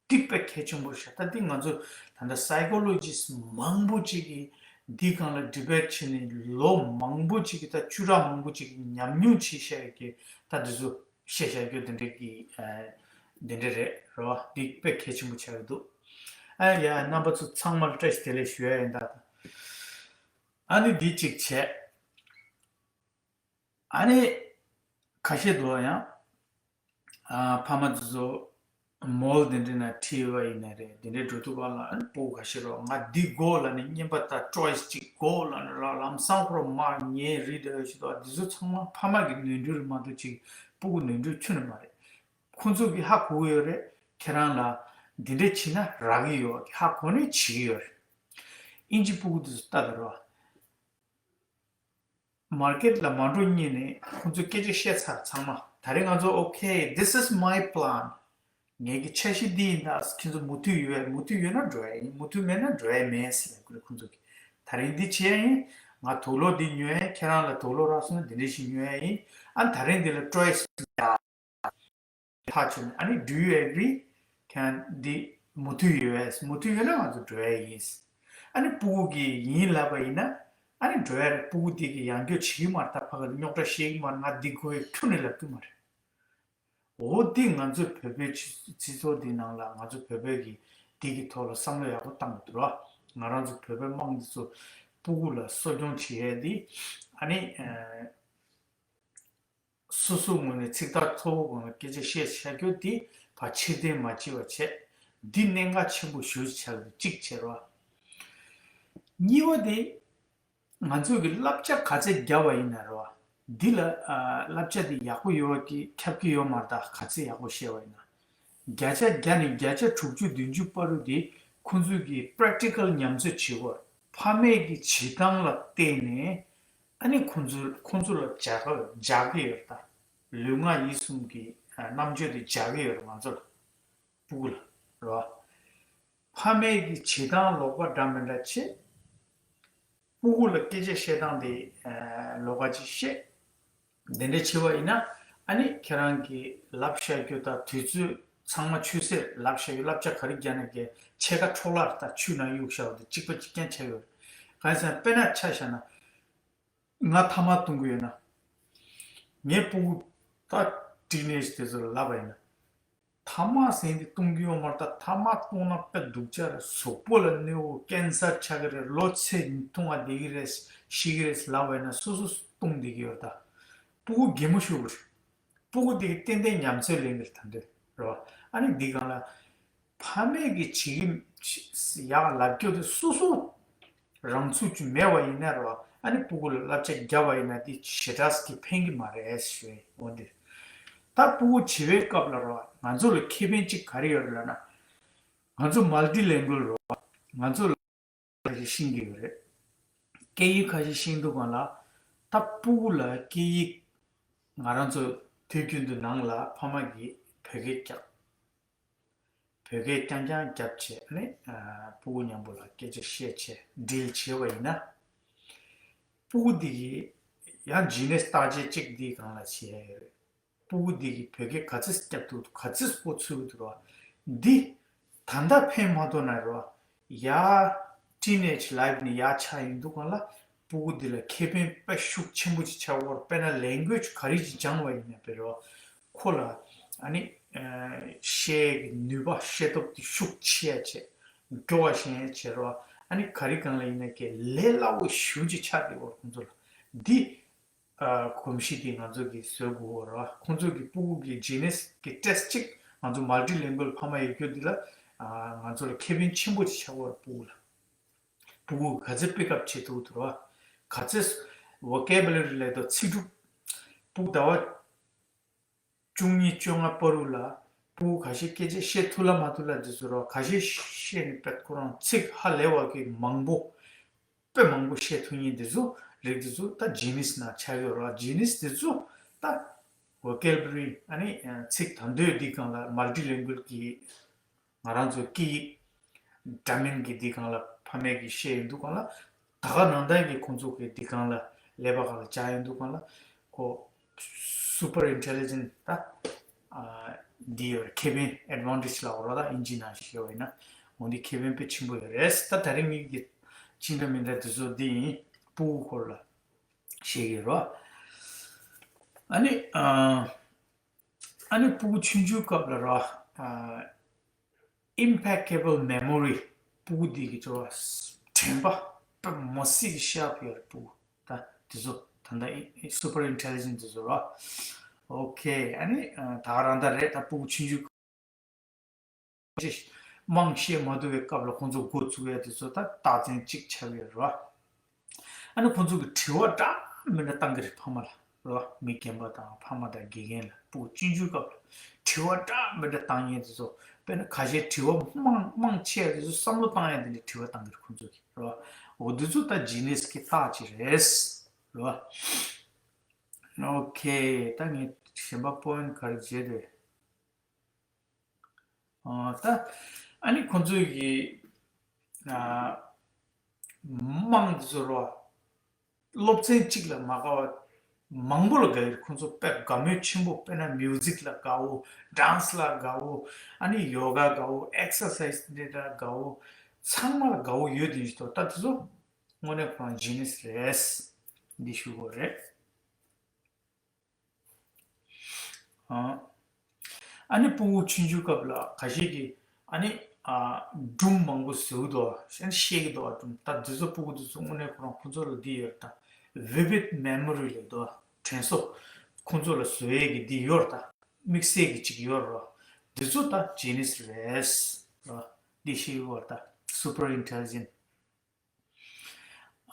འདི་དཔེ་གལ་ཆེན་པོ་ཤ། ད་འདི་ང་ཚོ་ད་ལྟ་སའི་ཀོ་ལོ་ཇི་སི་མང་པོ་ཅིག་གིས་འདི་སྒང་ལ་ཌི་བེ་ཊི་བྱས་ནས་ལོ་མང་པོ་ཅིག་གིས་ད་བཅུ་ཕྲག་མང་པོ་ཅིག་གིས་ཉམས་མྱོང་བྱས་བཤད་ཀྱི་ད་འདི་ཚོ་བཤད་བཤད་རྒྱུ་འདི་འདྲ་གི་ཨ་འདི་འདྲ་རེད་རོ། འདི་དཔེ་གལ་ཆེན་པོ་ཆགས་ཀྱི་འདུག་ཨ་ཡ་རྣམ་པ་ཚོ་ཚང་མ་ལ་བཀྲ་ཤིས་བདེ་ལེགས་ཞུ་ཡ་ཡིན་ད། ཨ་ནི་འདི་གཅིག་བྱས། ཨ་ནི་ཁ་ཤས་འདུག་ཡང་ཨ་ཕ་མ་ཚོ་མོལ་འདི་འདྲ་ན་ཁྲིད་པ་ཡིན་ན་རེད། འདི་འདྲའི་འགྲོ་དུས་སྒང་ལ་ཨ་ནི་ཕྲུ་གུ་ཁ་ཤས་རོ་ང་འདི་དགོས་ལབ་ནས་རྔན་པ་དང་ཊོ་ཡི་སི་གཅིག་དགོས་ལབ་ནས་ར་ལམ་སང་ཁོ་རང་མར་ཉལ་རེད་འདྲ་ཞིག་འདུག་འདི་ཚོ་ཚང་མ་ཕ་མ་གི་ནོར་འཁྲུལ་རེད་མ་གཏོགས་ཅིག་ཕྲུ་གུ་ནོར་འཁྲུལ་ཁྱོན་ནས་མ་རེད། ཁོང་ཚོ་གིས་ཧ་གོ་གི་ཡོད་རེད། ཁྱེད་རང་ལ་འདི་འདྲ་བྱས་ན་རག་གི་ཡོད་ཧ་གོ་ནས་བྱེད་ཀྱི་ཡོད་རེད། ཨིན་ཇི་ཕྲུ་གུ་འདི་ཚོ་ལྟ་དང་རོ། མར་ཀེཊ་ལ་མ་འགྲོ་སྔོན་ནས་ཁོང་ཚོས་སྐད་ཆ་བཤད་ཚར་ཚང་མ། ད་རེས་ང་ཚོ་okay, this is my plan. ངེད་ཀྱི་འཆར་གཞི་འདི་ཡིན་ད། ཁྱེད་ཚོ་མུ་མཐུད་ཡོད་པས། མུ་མཐུད་ཡོད་ན་འགྲོ་ཡ་ཡིན། མུ་མཐུད་མེད་ན་འགྲོ་ཡ་མེད་ཟེར་ལབ་ཁོང་ཚོ་གིས། ད་རེས་འདི་བྱེད་ཡ་ཡིན། ང་དུག་ལོག་འདི་ཉོ་ཡ་ཡིན། ཁྱེད་རང་ལ་དུག་ལོག་རག་སོང་ན་འདི་འདྲ་ཞིག་ཉོ་ཡ་ཡིན། ཨ་ད་རེས་འདི་ལ་ཊོ་ཡི་སི་ཐག་ཆོད་ནས། ཨ་ནི་do you agree? ཁྱེད་འདི་མུ་མཐུད་ཡོད་པས། མུ་མཐུད་ཡོད་ན་ང་ཚོ་འགྲོ་ཡ་ཡིན། ཨ་ནི་ཕྲུ་གུ་གིས་ཡིན་ལབ་པ་ཡིན་ན། ཨ་ནི་འགྲོ་ཡ་རེད། ཕྲུ་གུ་དེ་གིས་ཡང་བསྐྱར་བྱེད་ཀྱི་མ་རེད། ད་ཕ་གི་རྙོག་དྲ་བཤད་ཀྱི་མ་རེད། ང་འདི་དགོས་ཁྱོན་ནས་ལབ་ཀྱི་མ་རེད། འོ་འདི་ང་ཚོའི་བོད་པའི་སྤྱི་སྤྱི་ཚོགས་འདི་ནང་ལ་ང་ཚོ་བོད་པའི་གི་འདི་གི་ཐོག་ལ་བསམ་བློ་ཡག་པོ་བཏང་དགོས་འདུག་ར། ང་རང་ཚོ་བོད་པའི་དམངས་འདི་ཚོ་ཕྲུ་གུ་ལ་གསོ་སྐྱོང་བྱེད་ཡས་འདི་ཨ་ནི་ཨ། སོ་སོའི་ངོས་ནས་ཚིག་ཐག་མཐོ་པོ་སྒང་ལ་སྐད་ཆ་བཤད་བཤད་རྒྱུ་འདི་ཕར་ཕྱིར་འཐེན་མ་བྱེད་པ་བྱས། འདི་གནད་འགག་ཆེན་པོ་ཞེ་པོ་ཆགས་ཀྱི་འདུག་གཅིག་བྱས་རོགས། གཉིས་པ་དེ། ང་ཚོས་ཀྱི་བསླབ་བྱ་ག་ཚད་བརྒྱབ་པ་ཡིན་ན་རོ། འདི་ལ་ཨ་བསླབ་བྱ་འདི་ཡག་པོ་ཡོད་ཀྱི་ཁྱབ་ཀྱི་ཡོད་མ་རེད། ད་ག་ཚད་ཡག་པོ་བཤད་པ་ཡིན་ན། བརྒྱ་ཆ་བརྒྱ་ནས་བརྒྱ་ཆ་དྲུག་ཅུ་བདུན་ཅུ་བར་དུ་དེ་ཁོང་ཚོས་ཀྱི་པེ་རེག་ཊི་ཀལ་ཉམས་ཚོད་བྱེད་དགོས། ཕ་མས་ཀྱི་བྱེད་སྟངས་ལ་བལྟས་ནས་ ཨ་ནི་ཁོང་ཚོ་ཁོང་ཚོ་ལ་འཇགས་འཇགས་ཀྱི་ཡོད་རེད་ད། ལུས་ངག་ཡིད་གསུམ་གྱི་ཨ་རྣམ་དཔྱོད་དེ་འཇགས་ཀྱི་ཡོད་རེད་ང་ཚོ་ལ། སྤུ་གུ་ལ་རེད་བ། ཕ་མས་ཀྱི་བྱེད་སྟངས་ལོག་པ་འདྲ་མི་འདྲ་བྱེད། སྤུ་གུ་ལ་སྐད་ཆ་བཤད་སྟངས་དེ་ཨ་ལོགས་ཀ་ཅིག་བཤད། དེ་འདྲ་བྱེད་པ་ཡིན་ན་ཨ་ནི་ཁྱེད་རང་གིས་ལབ་བཞག་རྒྱུ་དང་དུས་ཚོད་ཚང་མ་ཆུད་ཟོས། ལབ་བཞག་རྒྱུ་བསླབ་བྱ་ག་རེ་རྒྱག་ན་རྒྱག་ཕྱེད་ཀ་འཕྲོ་བརླག་དང་ཆུ་ནང་གཡུག་བཞག་པ་དང་གཅིག་པ་གཅིག་རྐྱང་ཆགས་ཡོད་རེད། གང་ཡིན་ཟེར་ན་དཔེར་ན་ཆ་བཞག་ན། ང་ཐ་མག་བཏུང་གི་ཡོད་ན། ངའི་སྤུ་གུ་ད་ཊིན་ཨེཇ་དེ་ཚོ་ལ་ལབ་པ་ཡིན་ན། ཐ་མག་ཟེར་འདི་བཏུང་གི་ཡོད་མ་རེད་ད། ཐ་མག་བཏུང་ན་དཔེ་སྡུག་ཅག་རེད། གཟུགས་པོ་ལ་གནོད་འོ། ཀེན་སར་ཆགས་ཀྱི་རེད། ལོ་ཚེ་ཐུང་བ་བསྡད་ཀྱི་རེད། ཤི་གི་རེད་ལབ་པ་ཡིན་ན་སོ་སོ་བཏུང་བསྡད་ཀྱི་ཡོད་ད། སྤུ་གུ་གད་མོ་ཤོར་གི་རེད། སྤུ་གུ་དེ་གིས་ཏན་ཏན་ཉམས་ཚོད་ལེན་གྱི་རེད་ད་འདོད་རེད་བ། ཨ་ནི་འདི་སྒང་ལ། ཕ་མས་ཀྱི་བྱེད་ཀྱི་ཡག་ལབ་རྒྱུ་དེ་སོ་སོ་རང་ཚུགས་ཀྱི་མེད་པ་ཡིན་ན་རེད་བ། ཨ་ནི་སྤུ་གུ་ལ་བསླབ་བྱ་བརྒྱབ་པ་ཡིན་ན་འདི་ཞེ་དྲགས་ཀྱི་ཕན་གྱི་མ་རེད་ཞུ་ཡ་ཡིན། འོ་འདིར་ད་སྤུ་གུ་བྱེད་པའི་སྐབས་ལ་རེད་བ། ང་ཚོ་ལ་ཁེ་ཕན་གཅིག་ག་རེ་ཡོད་རེད་ལབ་ན། ང་ཚོ་མལ་ཏི་ལེང་གུལ་རེད་བ། ང་ཚོ་ལ་ཁ་ཤས་ཤེས་ཀྱི་ཡོད་རེད། སྐད་ཡིག་ཁ་ཤས་ཤེས་འདུག་གང་ལ། ད་སྤུ་གུ་ལ་སྐད་ཡིག་ང་རང་ཚོ་དུས་རྒྱུན་དུ་ནང་ལ་ཕ་མ་གིས་བོད་སྐད་རྒྱབ། བོད་སྐད་རྐྱང་རྐྱང་རྒྱབ་བྱས་ནས་ཨ་སྤུ་གུ་མཉམ་པོ་ལ་སྐད་ཆ་བཤད་བྱས་ཌིལ་བྱས་པ་ཡིན་ན། སྤུ་གུ་འདི་གིས་ཡང་ཇི་ནེ་སི་བརྟག་དཔྱད་ཅིག་འདིའི་སྒང་ལ་བྱས་ཡོད་རེད། སྤུ་གུ་འདི་གིས་བོད་སྐད་ག་ཚོད་རྒྱབ་ཐུབ་འདུག་ག་ཚོད་གོ་ཚོད་འདུག་ར། འདི་ད་ལྟ་ཕན་མ་ཐོགས་ན་ར། ཡ་ཊིན་ཨེཇ་ལའིཕ་ནས་ཡར་ཆགས་ཡོང་དུས་སྒང་ལ་སྤུ་གུ་འདི་ལ་ཁེ་ཕན་དཔེ་ཤུགས་ཆེན་པོ་ཅིག་ཆགས་ཡོད་རེད། དཔེར་ན་ལེང་གུ་ཨེཇ་ག་རེ་ཅིག་སྦྱང་བ་ཡིན་ན་དཔེ་ར། ཁོ་ལ་ཨ་ནི་ཨ་བཤད་ཀྱི་ནུས་པ་ཤེས་སྟོབས་དེ་ཤུགས་ཆེ་ཡ་བྱས། མགྱོགས་པ་ཤེས་ཡ་བྱས་ར། ཨ་ནི་ག་རེ་སྒང་ལ་ཡིན་ན་ཀྱེ་ལས་སླ་བོ་ཞེ་པོ་ཅིག་ཆགས་བསྡད་ཡོད་རེད་ཁོང་ཚོ་ལ། འདི་ཨ་གོམས་གཤིས་དེ་ང་ཚོ་གིས་བཟོ་དགོས་ར། ཁོང་ཚོ་གི་སྤུ་གུ་གི་ཇི་ནེ་སི་གི་ཊེ་སི་ཊི་ཅིག་ང་ཚོ་མལ་ཊི་ལེང་གུལ་ཕ་མ་ཡོད་རྒྱུ་འདི་ལ་ཨ་ང་ཚོ་ལ་ཁེ་ཕན་ཆེན་པོ་ཅིག་ཆགས་ཡོད་རེད་སྤུ་གུ་ལ། སྤུ་གུ་ག་ཚོད་པིག་ཨབ་བྱེད་ཐུབ་འདུག་ར། ག་ཚོད་ཝོ་ཀེ་བུ་ལ་རི་ལབ་དང་ཚིག་གྲུབ། སྤུ་གུ་ཟླ་བ་བཅུ་གཉིས་བཅོ་ལྔ་བར་དུ་ལ་སྤུ་གུ་ཁ་ཤས་སྐད་ཆ་བཤད་ཐུབ་ལ་མ་ཐུབ་ལ་འདི་ཚོ་ར། ཁ་ཤས་བཤད་ནས་དཔེ་ཁོ་རང་ཚིག་ཧ་ལས་པ་གི་མང་པོ། དཔེ་མང་པོ་བཤད་ཐུབ་མཁན་འདི་ཚོ་རིགས་འདི་ཚོ་ད་ཇི་ནེ་སི་ནང་ཆགས་ཡོད་ར། ཇི་ནེ་སི་འདི་ཚོ་ད་ཝོ་ཀེ་བུ་ལ་རི་ཨ་ནི་ཚིག་དང་དོད་འདི་སྒང་ལ་མལ་ཊི་ལེང་གུལ་གི་ང་རང་ཚོ་སྐད་ཡིག་འདྲ་མིན་གྱི་འདི་སྒང་ལ་ཕ་མས་ཀྱིས་བཤད་ཡོང་དུས་སྒང་ལ། ད་ག་ནང་བཞིན་གྱི་ཁོང་ཚོ་གི་འདི་སྒང་ལ་ཀླད་པ་སྒང་ལ་བཅག་ཡོང་དུས་སྒང་ལ་ཁོ་སུ་པར་ཨིན་ཊེ་ལི་ཇེན་ཊི་ད་ཨ་འདི་ཡོད་རེད། ཁེ་ཕན་ཨེཌ་ཝན་ཊེཇ་ལབ་དགོས་རེད་ད་ཨིན་ཇི་ནང་བཤད་པ་ཡིན་ན། འོ་འདི་ཁེ་ཕན་དཔེ་ཆེན་པོ་ཡོད་རེད། ད་ད་རིང་ངེད་ཀྱི་ཅི་འདྲ་མི་འདྲ་འདི་ཚོ་འདི་ཡིན། སྤུ་གུ་སྐོར་ལ་བཤད་ཀྱི་རེད། ཨ་ནི་ཨ་ཨ་ནི་སྤུ་གུ་ཆུང་ཆུང་སྐབས་ལ་ར་ཨ་impeccable memory། སྤུ་གུ་འདི་གི་ཚོ་དྲན་པ་དཔེ་མི་སྲིད་ཀྱི་ཤར་བ་ཡོད་རེད་སྤུ་གུ། ད་འདི་ཚོ་ད་ལྟ་སུ་པར་ཨིན་ཊེ་ལི་ཇེན་ཊི་འདི་ཚོ་ར། ཨོ་ཁེ། ཨ་ནི་ཨ་ད་ག་རང་ད་རེད། ད་སྤུ་གུ་ཆུང་ཆུང་མང་བཤད་མ་ཐུབ་པའི་སྐབས་ལ་ཁོང་ཚོ་འགོ་བཙུགས་ཡ་དེ་ཚོ་ད་རྟགས་མཚན་གཅིག་ཆགས་ཡོད་རེད་བ། ཨ་ནི་ཁོང་ཚོ་གི་དྲི་བ་འདྲ་མི་འདྲ་བཏང་གི་རེད་ཕ་མ་ལ་རེད་བ། མི་རྒན་པ་དང་ཕ་མ་དང་དགེ་རྒན་ལ་སྤུ་གུ་ཆུང་ཆུང་སྐབས་ལ་དྲི་བ་འདྲ་མི་འདྲ་བཏང་མཁན་དེ་ཚོ། དཔེར་ན་ཁ་ཤས་དྲི་བ་མང་མང་ཆེ་བ་དེ་ཚོ་བསམ་བློ་བཏང་ཡ་དེ་འདྲའི་དྲི་བ་བཏང་གི་རེད་ཁོང་ཚོ་གི་རེད་བ། འོ་དེ་ཚོ་ད་ཇི་ནེ་སི་གི་རྟགས་ཅིག་རེད་རེད་བ། ཨོ་ཁེ། ད་ངས་གཞན་པ་པོ་ཡིན་ག་རེ་བརྗེད་དེ། ཨ་ད་ཨ་ནི་ཁོང་ཚོས་ཀྱི་ཨ་མང་དུ་ཟེར་བ། སློབ་ཚན་གཅིག་ལ་མ་དགའ་བ་མང་པོ་ལ་དགའ་ཡོད། ཁོང་ཚོ་དཔེ་དགའ་མོས་ཆེན་པོ། དཔེར་ན་མིའུ་ཟིག་ལ་དགའ་བོ། ཌན་སི་ལ་དགའ་བོ། ཨ་ནི་ཡོ་ག་དགའ་བོ། ཨེག་སར་སའིཛ་འདི་འདྲ་དགའ་བོ། ཚང་མ་ལ་དགའ་བོ་ཡོད་དེ་ཞིག་ཏོ། ད་དེ་ཚོ་དངོས་གནས་ཁོ་རང་ཇི་ནེ་སི་རེད། འདི་ཞུ་དགོས་རེད། ཨ་ཨ་ནི་སྤུ་གུ་ཆུང་ཆུང་སྐབས་ལ་ཁ་ཤས་ཀྱིས་ཨ་ནི་ཨ་སྒྲུང་མང་པོ་བཟོ་གི་འདུག་ཨ་ནི་བཤད་ཀྱི་འདུག་ཨ་སྒྲུང་། ད་འདི་ཚོ་སྤུ་གུ་འདི་ཚོ་དངོས་གནས་ཁོ་རང་ཁོ་ཚོ་ལ་འདི་ཡོད་ད། ཝི་བིཌ་མེ་མོ་རི་ལབ་འདུག་དྲན་གསོ་ཁོ་ཚོ་ལ་བཟོ་ཡས་ཀྱི་འདི་ཡོད་ད། དམིགས་བསལ་གྱི་ཅིག་ཡོད་ར། འདི་ཚོ་ད་ཇི་ནེ་སི་རེད་ར། འདི་ཤེས་ཡོད་ད། སུ་པར་ཨིན་ཊེ་ལི་ཇེན་ཊི།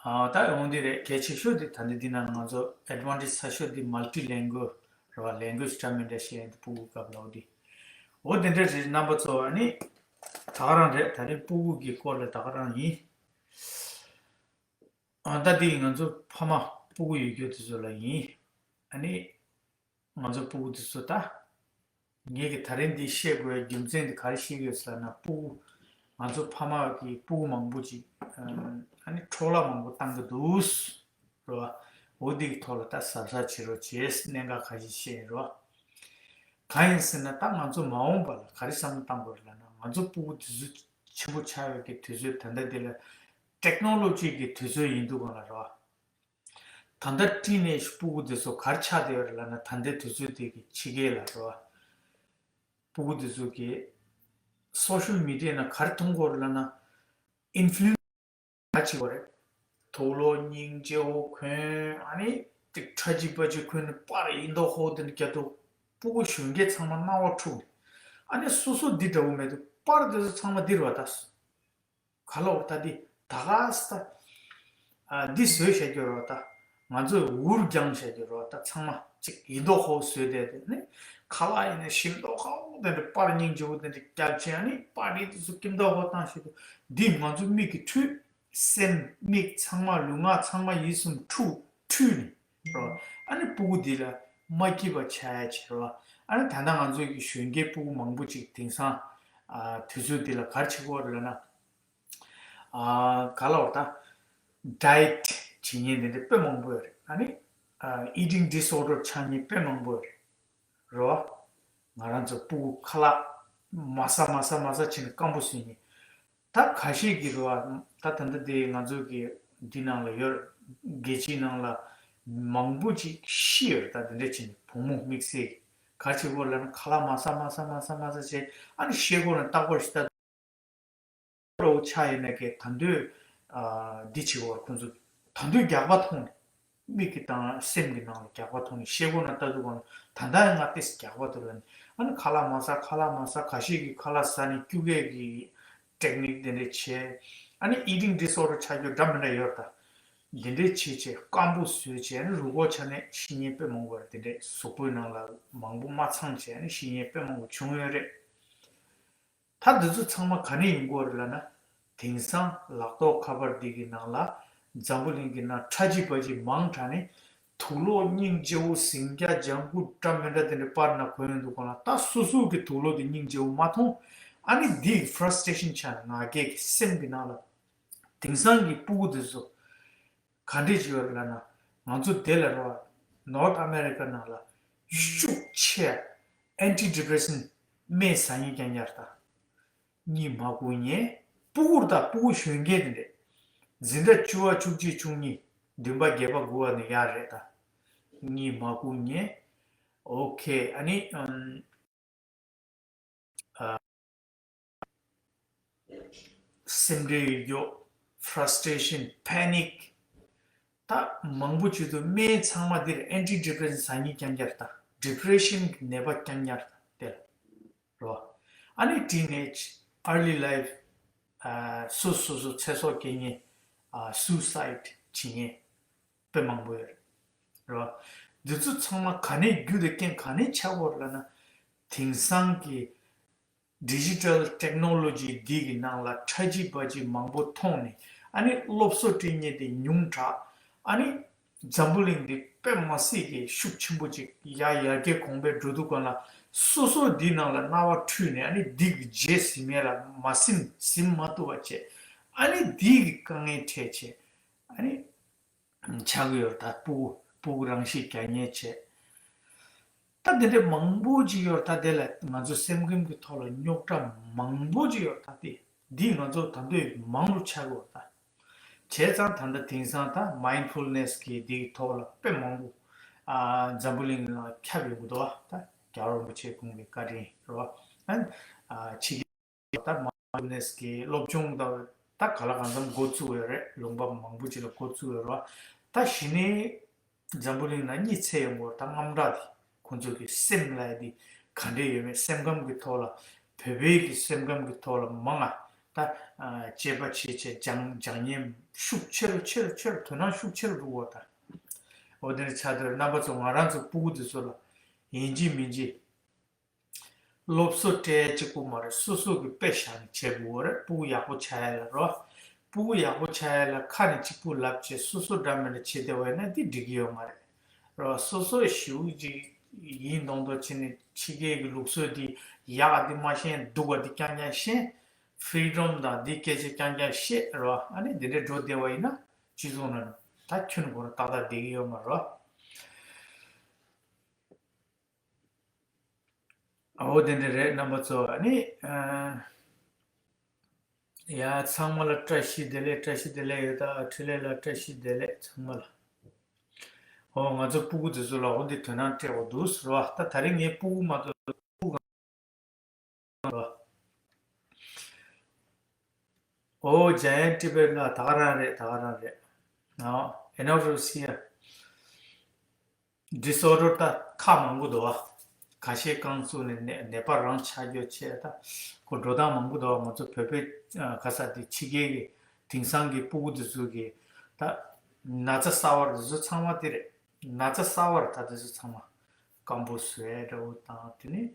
ཨ་ད་འོ་འདི་རེད། གལ་ཆེ་ཤོས་འདི་ད་འདི་འདི་ན་ང་ཚོ་ཨེཌ་ཝན་ཊེཇ་ཚ་ཤོས་འདི་མལ་ཊི་ལེང་གུ་ཨེཇ་རེད་བ། ལེང་གུ་ཨེཇ་འདྲ་མི་འདྲ་བཤད་ཡ་འདི་སྤུ་གུ་སྐབས་ལ་འོ་འདི། འོ་འདི་འདྲ་རེད། རྣམ་པ་ཚོ་ཨ་ནི་ད་ག་རང་རེད། ད་རེས་སྤུ་གུ་གི་སྐོར་ལ་ད་ག་རང་ཡིན། ཨ་ད་འདི་ང་ཚོ་ཕ་མ་ སྤུ་གུ་ཡོད་རྒྱུ་དེ་ཚོ་ལ་ཡིན། ཨ་ནི་ང་ཚོ་སྤུ་གུ་དེ་ཚོ་ད། ངེད་ཀྱིས་ད་རིང་འདི་བཤད་དགོས་རྒྱུ་མཚན་དེ་ག་རེ་བཤད་ཀྱི་ཡོད་ཟེར་ན། སྤུ་གུ་ང་ཚོ་ཕ་མ་གིས་སྤུ་གུ་མང་པོ་ཅིག་ཨ་ནི་འཕྲོ་བརླག་མང་པོ་བཏང་གི་འདུག་རོ། འོ་འདི་གི་ཐོག་ལ་ད་གཟབ་གཟབ་བྱེད་རོགས་བྱས། གནད་འགག་ཁ་ཤས་བཤད་རོ། གང་ཡིན་ཟེར་ན། ད་ང་ཚོ་མ་འོངས་པ་ལ་ག་རེ་བསམ་བློ་བཏང་དགོས་རེད་ལབ་ན། ང་ཚོ་སྤུ་གུ་དུས་ཚོད་ཆེན་པོ་ཆགས་ཡོད་ཀྱི་དུས་ཚོད་ད་ལྟ་འདི་ལ་ཏེག་ནོ་ལོ་ཇི་གི་དུས་ཚོད་ཡིན་འདུག་ག་ལ་རོ། ད་ལྟ་ཊིན་ཨེཇ་སྤུ་གུ་དེ་ཚོ་ག་རེ་ཆགས་བསྡད་ཡོད་རེད་ལབ་ན། ད་ལྟའི་དུས་ཚོད་དེ་གི་ཕྱི་རྒྱལ་ལ་རོ། སྤུ་གུ་དེ་ཚོ་གིས་སོ་ཤལ་མི་ཌི་ཡ་ནང་ག་རེ་མཐོང་གི་ཡོད་རེད་ལབ་ན། ཨིན་ཕུ་ལུ་ཨེན་སར་ག་རེ་བྱེད་ཀྱི་ཡོད་རེད། དུག་ལོག་སྙིང་རྗེ་བོ་གོན། ཨ་ནི་ཏིག་ཁྲ་ཆིལ་པ་ཆིལ་གོན་ནས་པར་ཡིན་མདོག་ཁ་པོ་དེ་འདྲ་རྒྱག་འདུག་སྤུ་གུ་གཞོན་སྐྱེས་ཚང་མ་སྣང་བ་འཁྲུགས་ནས། ཨ་ནི་སོ་སོ་འདི་འདྲ་བོ་མེད་དུས་པར་དེ་ཚོ་ཚང་མ་འདིར་བ་ད། ག་ལ་འོ་ད་འདི་ད་ག་ས་ད། ཨ་འདི་བཟོས་བཞག་རྒྱུ་རོ་ད། ང་ཚོས་འུར་རྒྱང་བཞག་རྒྱུ་རོ་ད། ཚང་མ་ཅིག་ཡིན་མདོག་ཁ་པོ་བཟོས་བསྡད་དེ་ནི། ཁ་ལག་ཡིན་ན་ཞིམ་མདོག་ཁ་པོ་དེ་འདྲ་པར་སྙིང་རྗེ་བོ་དེ་འདྲ་རྒྱག་བྱས། ཨ་ནི་པར་རིས་དེ་ཚོ་སྐྱིད་མདོག་ཁ་པོ་བཏང་བཞག་རྒྱུ། འདི་ང་ཚོ་མིག་གིས་འཁྲུལ། སེམས་མིག་ཚང་མ་ལུས་ངག་ཚང་མ་ཡིད་གསུམ་འཁྲུགས་འཁྲུལ་ནས་རོ། ཨ་ནི་སྤུ་གུ་འདི་ལ་མ་སྐྱིད་པ་ཆགས་ཡ་བྱེད་རོ། ཨ་ནི་ད་ལྟ་ང་ཚོ་གི་གཞོན་སྐྱེས་སྤུ་གུ་མང་པོ་ཅིག་དེང་སང་ཨ་དུས་ཚོད་འདི་ལ་ག་རེ་བྱེད་ཀྱི་ཡོད་རེད་ལབ་ན། ཨ་ག་ལ་འོ་ད། ཌའེ་ཊི་བྱེད་མཁན་དེ་འདྲ་དཔེ་མང་པོ་ཡོད་རེད། ཨ་ནི་ཨ་ཨི་ཊིང་ཌིས་ཨོར་ཌར་ཆགས་མཁན་དཔེ་མང་པོ་ཡོད་རེད་རོ། ང་རང་ཚོ་སྤུ་གུ་ཁ་ལག་མ་ཟ་མ་ཟ་མ་ཟ་བྱས་ནས་སྐམ་པོ་བཟོས་མཁན། ད་ཁ་ཤས་ཀྱིས་རེད་བ། ད་ད་ལྟ་དེ་ང་ཚོ་གི་འདི་ནང་ལ་ཡོད། རྒྱལ་སྤྱིའི་ནང་ལ་མང་པོ་ཅིག་ཤི་ཡོད་རེད། ད་དེ་འདྲ་བྱས་ནས་བུ་མོ་དམིགས་བསལ་གྱི་ག་རེ་བྱེད་ཀྱི་ཡོད་ལབ་ན། ཁ་ལག་མ་ཟ་མ་ཟ་མ་ཟ་མ་ཟ་བྱས། ཨ་ནི་ཤེལ་སྒོ་ནས་རྟག་པར་ཞིག་ལྟ། འདྲ་བོ་ཆགས་ཡོད་ན་ཀྱེ། ད་དུང་ཨ་འདི་བྱེད་ཀྱི་ཡོད་རེད། ཁོང་ཚོ་ད་དུང་རྒྱགས་པ་མཐོང་ནས། མིག་གི་དང་སེམས་ཀྱི་ནང་ལ་རྒྱགས་པ་མཐོང་ནས། ཤེལ་སྒོ་ནས་ལྟ་དུས་གོང་ལ་ད་ལྟ་ཡང་ང་ཏོག་ཙམ་རྒྱགས་པ་འདུག་ལབ་ནས། ཨ་ནི་ཁ་ལག་མ་ཟ། ཁ་ལག་མ་ཟ། ཁ་ཤས་ཀྱིས་ཁ་ལག་ཟ་ནས་སྐྱུག་ཡས་ཀྱི་ཊེག་ནིག་དེ་འདྲས་བྱས། ཨ་ནི་ཨི་ཊིང་ཌིས་ཨོར་ཌར་ཆགས་རྒྱུ་འདྲ་མི་འདྲ་ཡོད་རེད་ད། དེ་འདྲས་བྱས་བྱས་སྐམ་པོ་བཟོས་བྱས། ཨ་ནི་རུས་ཁོག་ཆག་ནས་ཤི་མཁན་དཔེ་མང་པོ་རེད། དེ་འདྲས་གཟུགས་པོའི་ནང་ལ་མང་པོ་མ་ཚང་བྱས། ཨ་ནི་ཤི་མཁན་དཔེ་མང་པོ་བྱུང་ཡོད་རེད། ད་འདི་ཚོ་ཚང་མ་ག་ནས་ཡོང་གི་ཡོད་རེད་ལབ་ན། དེང་སང་ལག་ཐོག་ཁ་པར་འདི་གི་ནང་ལ་འཛམ་བུ་གླིང་གི་ནང་ཁྲ་ཆིལ་པ་ཆིལ་མང་དྲགས་ནས། དུག་ལོག་སྙིང་རྗེ་བོ་ཟིང་སྐྱ་ལྗང་ཁུ་འདྲ་མི་འདྲ་དེ་འདྲ་པར་ནང་གོན་ཡོང་དུས་གོང་ལ། ད་སོ་སོ་གི་དུག་ལོག་དེ་སྙིང་རྗེ་བོ་མ་མཐོང་། ཨ་ནི་འདི་ཡི་ཕ་ར་སི་ཊེ་རེ་ཤན་ཆགས་ནས། ང་རྒྱལ་གྱི་སེམས་ཀྱི་ནང་ལ། དེང་སང་གི་སྤུ་གུ་དེ་ཚོ་ག་འདྲས་ཅིག་ཡོད་རེད་ལབ་ན། ང་ཚོ་དེ་ལ་རོ། ནོར་ཐི་ཨ་མེ་རི་ཀ་ནང་ལ་ཤུགས་ཆེ་ཨན་ཊི་ཌི་པི་རེ་སན་སྨན་ཟ་མཁན་རྐྱང་རྐྱང་རེད་ད། གཉིད་མ་ཁུག་མཁན། སྤུ་གུ་རེད་ད། སྤུ་གུ་གཞོན་སྐྱེས་དེ་འདྲས། འཛིན་གྲྭ་བཅུ་པ་བཅུ་གཅིག་བཅུ་གཉིས། བདུན་པ་བརྒྱད་པ་དགུ་པ་ནས་ཡར་རེད་ད། གཉིད་མ་ཁུག་མཁན། ཨོ་ཁེ། ཨ་ནི་ཨམ། ཨ། སེམས་ཁྲལ་ཡོད་རྒྱུ། ཕ་ར་སི་ཊེ་རེ་ཤན། པེ་ནིག། ད་མང་པོ་བྱེད་དུས་སྨན་ཚང་མ་འདིར་ཨན་ཊི་ཌི་པི་རེ་སན་ཟ་མཁན་རྐྱང་རྐྱང་རེད་ད། ཌི་པི་རེ་ཤན་གྱི་ནད་པ་རྐྱང་རྐྱང་རེད་ད་དེ་ལ་རོ། ཨ་ནི་ཊིན་ཨེཇ། ཨར་ལི་ལའིཕ། ཨ། སོ་སོ་སོ་ཚེ་སྲོག་སྐྱེལ་མཁན། ཨ། སུའུ་སའིཌ་བྱེད་མཁན་དཔེ་མང་པོ་ཡོད་རེད་རོ། འདི་ཚོ་ཚང་མ་ག་ནས་རྒྱུ་དང་རྐྱེན་ག་ནས་ཆགས་ཀྱི་ཡོད་རེད་ལབ་ན། དེང་སང་གི་ཌི་ཇི་ཊལ་ཊེག་ནོ་ལོ་ཇི་འདི་གི་ནང་ལ་ཁྲ་ཆིལ་པ་ཆིལ་མང་པོ་མཐོང་ནས། ཨ་ནི་སློབ་གསོ་སྤྲད་མཁན་དེ་ཉུང་དྲགས། ཨ་ནི་འཛམ་བུ་གླིང་འདི་དཔེ་མི་སྲིད་ཀྱི་ཤུགས་ཆེན་པོ་ཅིག་ཡར་ཡར་རྒྱས་གོང་འཕེལ་འགྲོ་དུས་གོང་ལ། སོ་སོ་འདིའི་ནང་ལ་སྣང་བ་འཁྲུལ་ནས། ཨ་ནི་འདི་གི་རྗེས་ཟིན་མཁན་ལ་མ་ཟིན་ཟིན་མ་ཐུབ་པ་བྱས། ཨ་ནི་འདི་གི་དཀའ་ངལ་འཕྲད་བྱས། ཨ་ནི་ཆགས་ཀྱི་ཡོད་རེད་ད། སྤུ་གུ་སྤུ་གུ་རང་ཤི་རྒྱག་མཁན་བྱས། ད་དེ་འདྲ་མང་པོ་ཅིག་ཡོད་རེད་ད། དེ་ལ་ང་ཚོ་སེམས་ཁམས་ཀྱི་ཐོག་ལ་རྙོག་དྲ་མང་པོ་ཅིག་ཡོད་རེད་ད། དེ་འདི་ང་ཚོ་ད་དུང་མང་རུ་ཆགས་ཀྱི་ཡོད་རེད་ད། བྱས་ཙང་ད་ལྟ་དེང་སང་ད་མའིན་ཌ་ཕུལ་ནེས་ཀྱི་འདིའི་ཐོག་ལ་དཔེ་མང་པོ། ཨ། འཛམ་བུ་གླིང་ལ་ཁྱབ་ཡོང་གི་འདུག་བ། ད་རྒྱལ་བ་རིན་པོ་ཆེ་ཁོང་གི་བཀའ་དྲིན་རེད་བ། ཨ། ཕྱི་རྒྱལ་ད་མའིན་ཌ་ཕུལ་ནེས་ཀྱི་སློབ་སྦྱོང་ད་ད་ག་ལ་གང་འཚམ་འགོ་བཙུགས་ཡོད་རེད། ལུང་པ་མང་པོ་ཅིག་ལ་འགོ་བཙུགས་ཡོད་རེད་བ། ད་གཞི་ནས་འཛམ་བུ་གླིང་ནང་གཉིད་སད་ཡོང་གི་ཡོད་རེད་ད། དངངས་སྐྲག་དེ། ཁོང་ཚོ་གི་སེམས་ལ་དེ་ག་འདྲས་ཡོད་མེད། སེམས་ཁམས་ཀྱི་ཐོག་ལ། བོད་པའི་གི་སེམས་ཁམས་ཀྱི་ཐོག་ལ་མང་ང་ད། ཨ། དཔྱད་པ་བྱེད་བྱེད་སྦྱང་སྦྱང་ཉན་ཤུགས་ཆེ་རུ་ཆེ་རུ་ཆེ་རུ། དོ་སྣང་ཤུགས་ཆེ་རུ་འགྲོ་གི་ཡོད་རེད་ད། འོ་དེ་འདྲ་ཆགས་དུས་རྣམ་པ་ཚོ་ང་རང་ཚོ་སྤུ་གུ་དེ་ཚོ་ལ་ཡིན་གཅིག་མིན་གཅིག་སློབ་གསོ་སྤྲད་གཅིག་པོ་མ་རེད། སོ་སོ་གི་དཔེ་བཞག་ནས་བྱེད་དགོས་རེད། སྤུ་གུ་ཡག་པོ་ཆགས་ཡ་ལ་རོ། སྤུ་གུ་ཡག་པོ་ཆགས་ཡ་ལ་ཁ་ནས་གཅིག་པུ་ལབ་བྱས་སོ་སོ་འདྲ་མི་འདྲ་བྱེད་བསྡད་པ་ཡིན་ན་འདི་འགྲིག་གི་ཡོད་མ་རེད། རོ། སོ་སོ་ཞེ་པོ་ཅིག་ཡིན་མདོག་མདོག་བྱས་ནས་ཕྱི་རྒྱལ་གྱི་ལུགས་སྲོལ་འདི་ཡག་ག་འདི་མ་ཤེས། སྡུག་ག་འདི་རྐྱང་རྐྱང་ཤེས། ཕི་རི་ཌམ་དང་འདི་སྐད་ཆ་རྐྱང་རྐྱང་བཤད། རོ། ཨ་ནི་འདི་འདྲའི་འགྲོ་བསྡད་པ་ཡིན་ན་སྤྱི་ཚོགས་ནང་ད་ཁྱོན་ནས་ཁོ་རང་ཏག་ཏག་བསྡད་ཀྱི་ཡོད་མ་རེད། རོ། འོ་དེ་འདྲ་རེད། རྣམ་པ་ཚོ། ཨ་ནི། ཨ། ཡ། ཚང་མ་ལ་བཀྲ་ཤིས་བདེ་ལེགས། བཀྲ་ཤིས་བདེ་ལེགས་ཡོད། ད་འཕྲིན་ལས་ལ་བཀྲ་ཤིས་བདེ་ལེགས་ཚང་མ་ལ། འོ། ང་ཚོ་སྤུ་གུ་དེ་ཚོ་ལ་འོ་འདི་དོ་སྣང་སྤྲད་དགོས་འདུག་ཟེར་བ། ད་ད་རིང་ངའི་སྤུ་གུ་མ་གཏོགས་སྤུ་གུ་གང་། འོ། ཇ་ཡན་ཊི་བེཊ་ལ་ད་ག་རང་རེད། ད་ག་རང་རེད། ཨ། ཨེ་ནོ་རུ་སི་ཡ། ཌི་སི་ཨོར་ཌར་ད་ཁག་མང་པོ་འདུག་བ། ཁ་ཤས་རྐང་བཙུགས་ནས་ནད་ནད་པ་རང་ཆགས་རྒྱུ་བྱས། ད་ཁོ་འགྲོ་སྟངས་མང་པོ་འདུག་བ། ང་ཚོ་བོད་པའི་ཨ་ག་ས་དེ་ཕྱི་རྒྱལ་གྱི་དེང་སང་གི་སྤུ་གུ་དེ་ཚོ་གི་ད་ན་ཚ་གསར་བ་དེ་ཚོ་ཚང་མ་དེ་རེད། ན་ཚ་གསར་བ་ད་དེ་ཚོ་ཚང་མ་སྐམ་པོ་བཟོ་ཡ་འདྲ་བོ་དང་། དེ་ནས་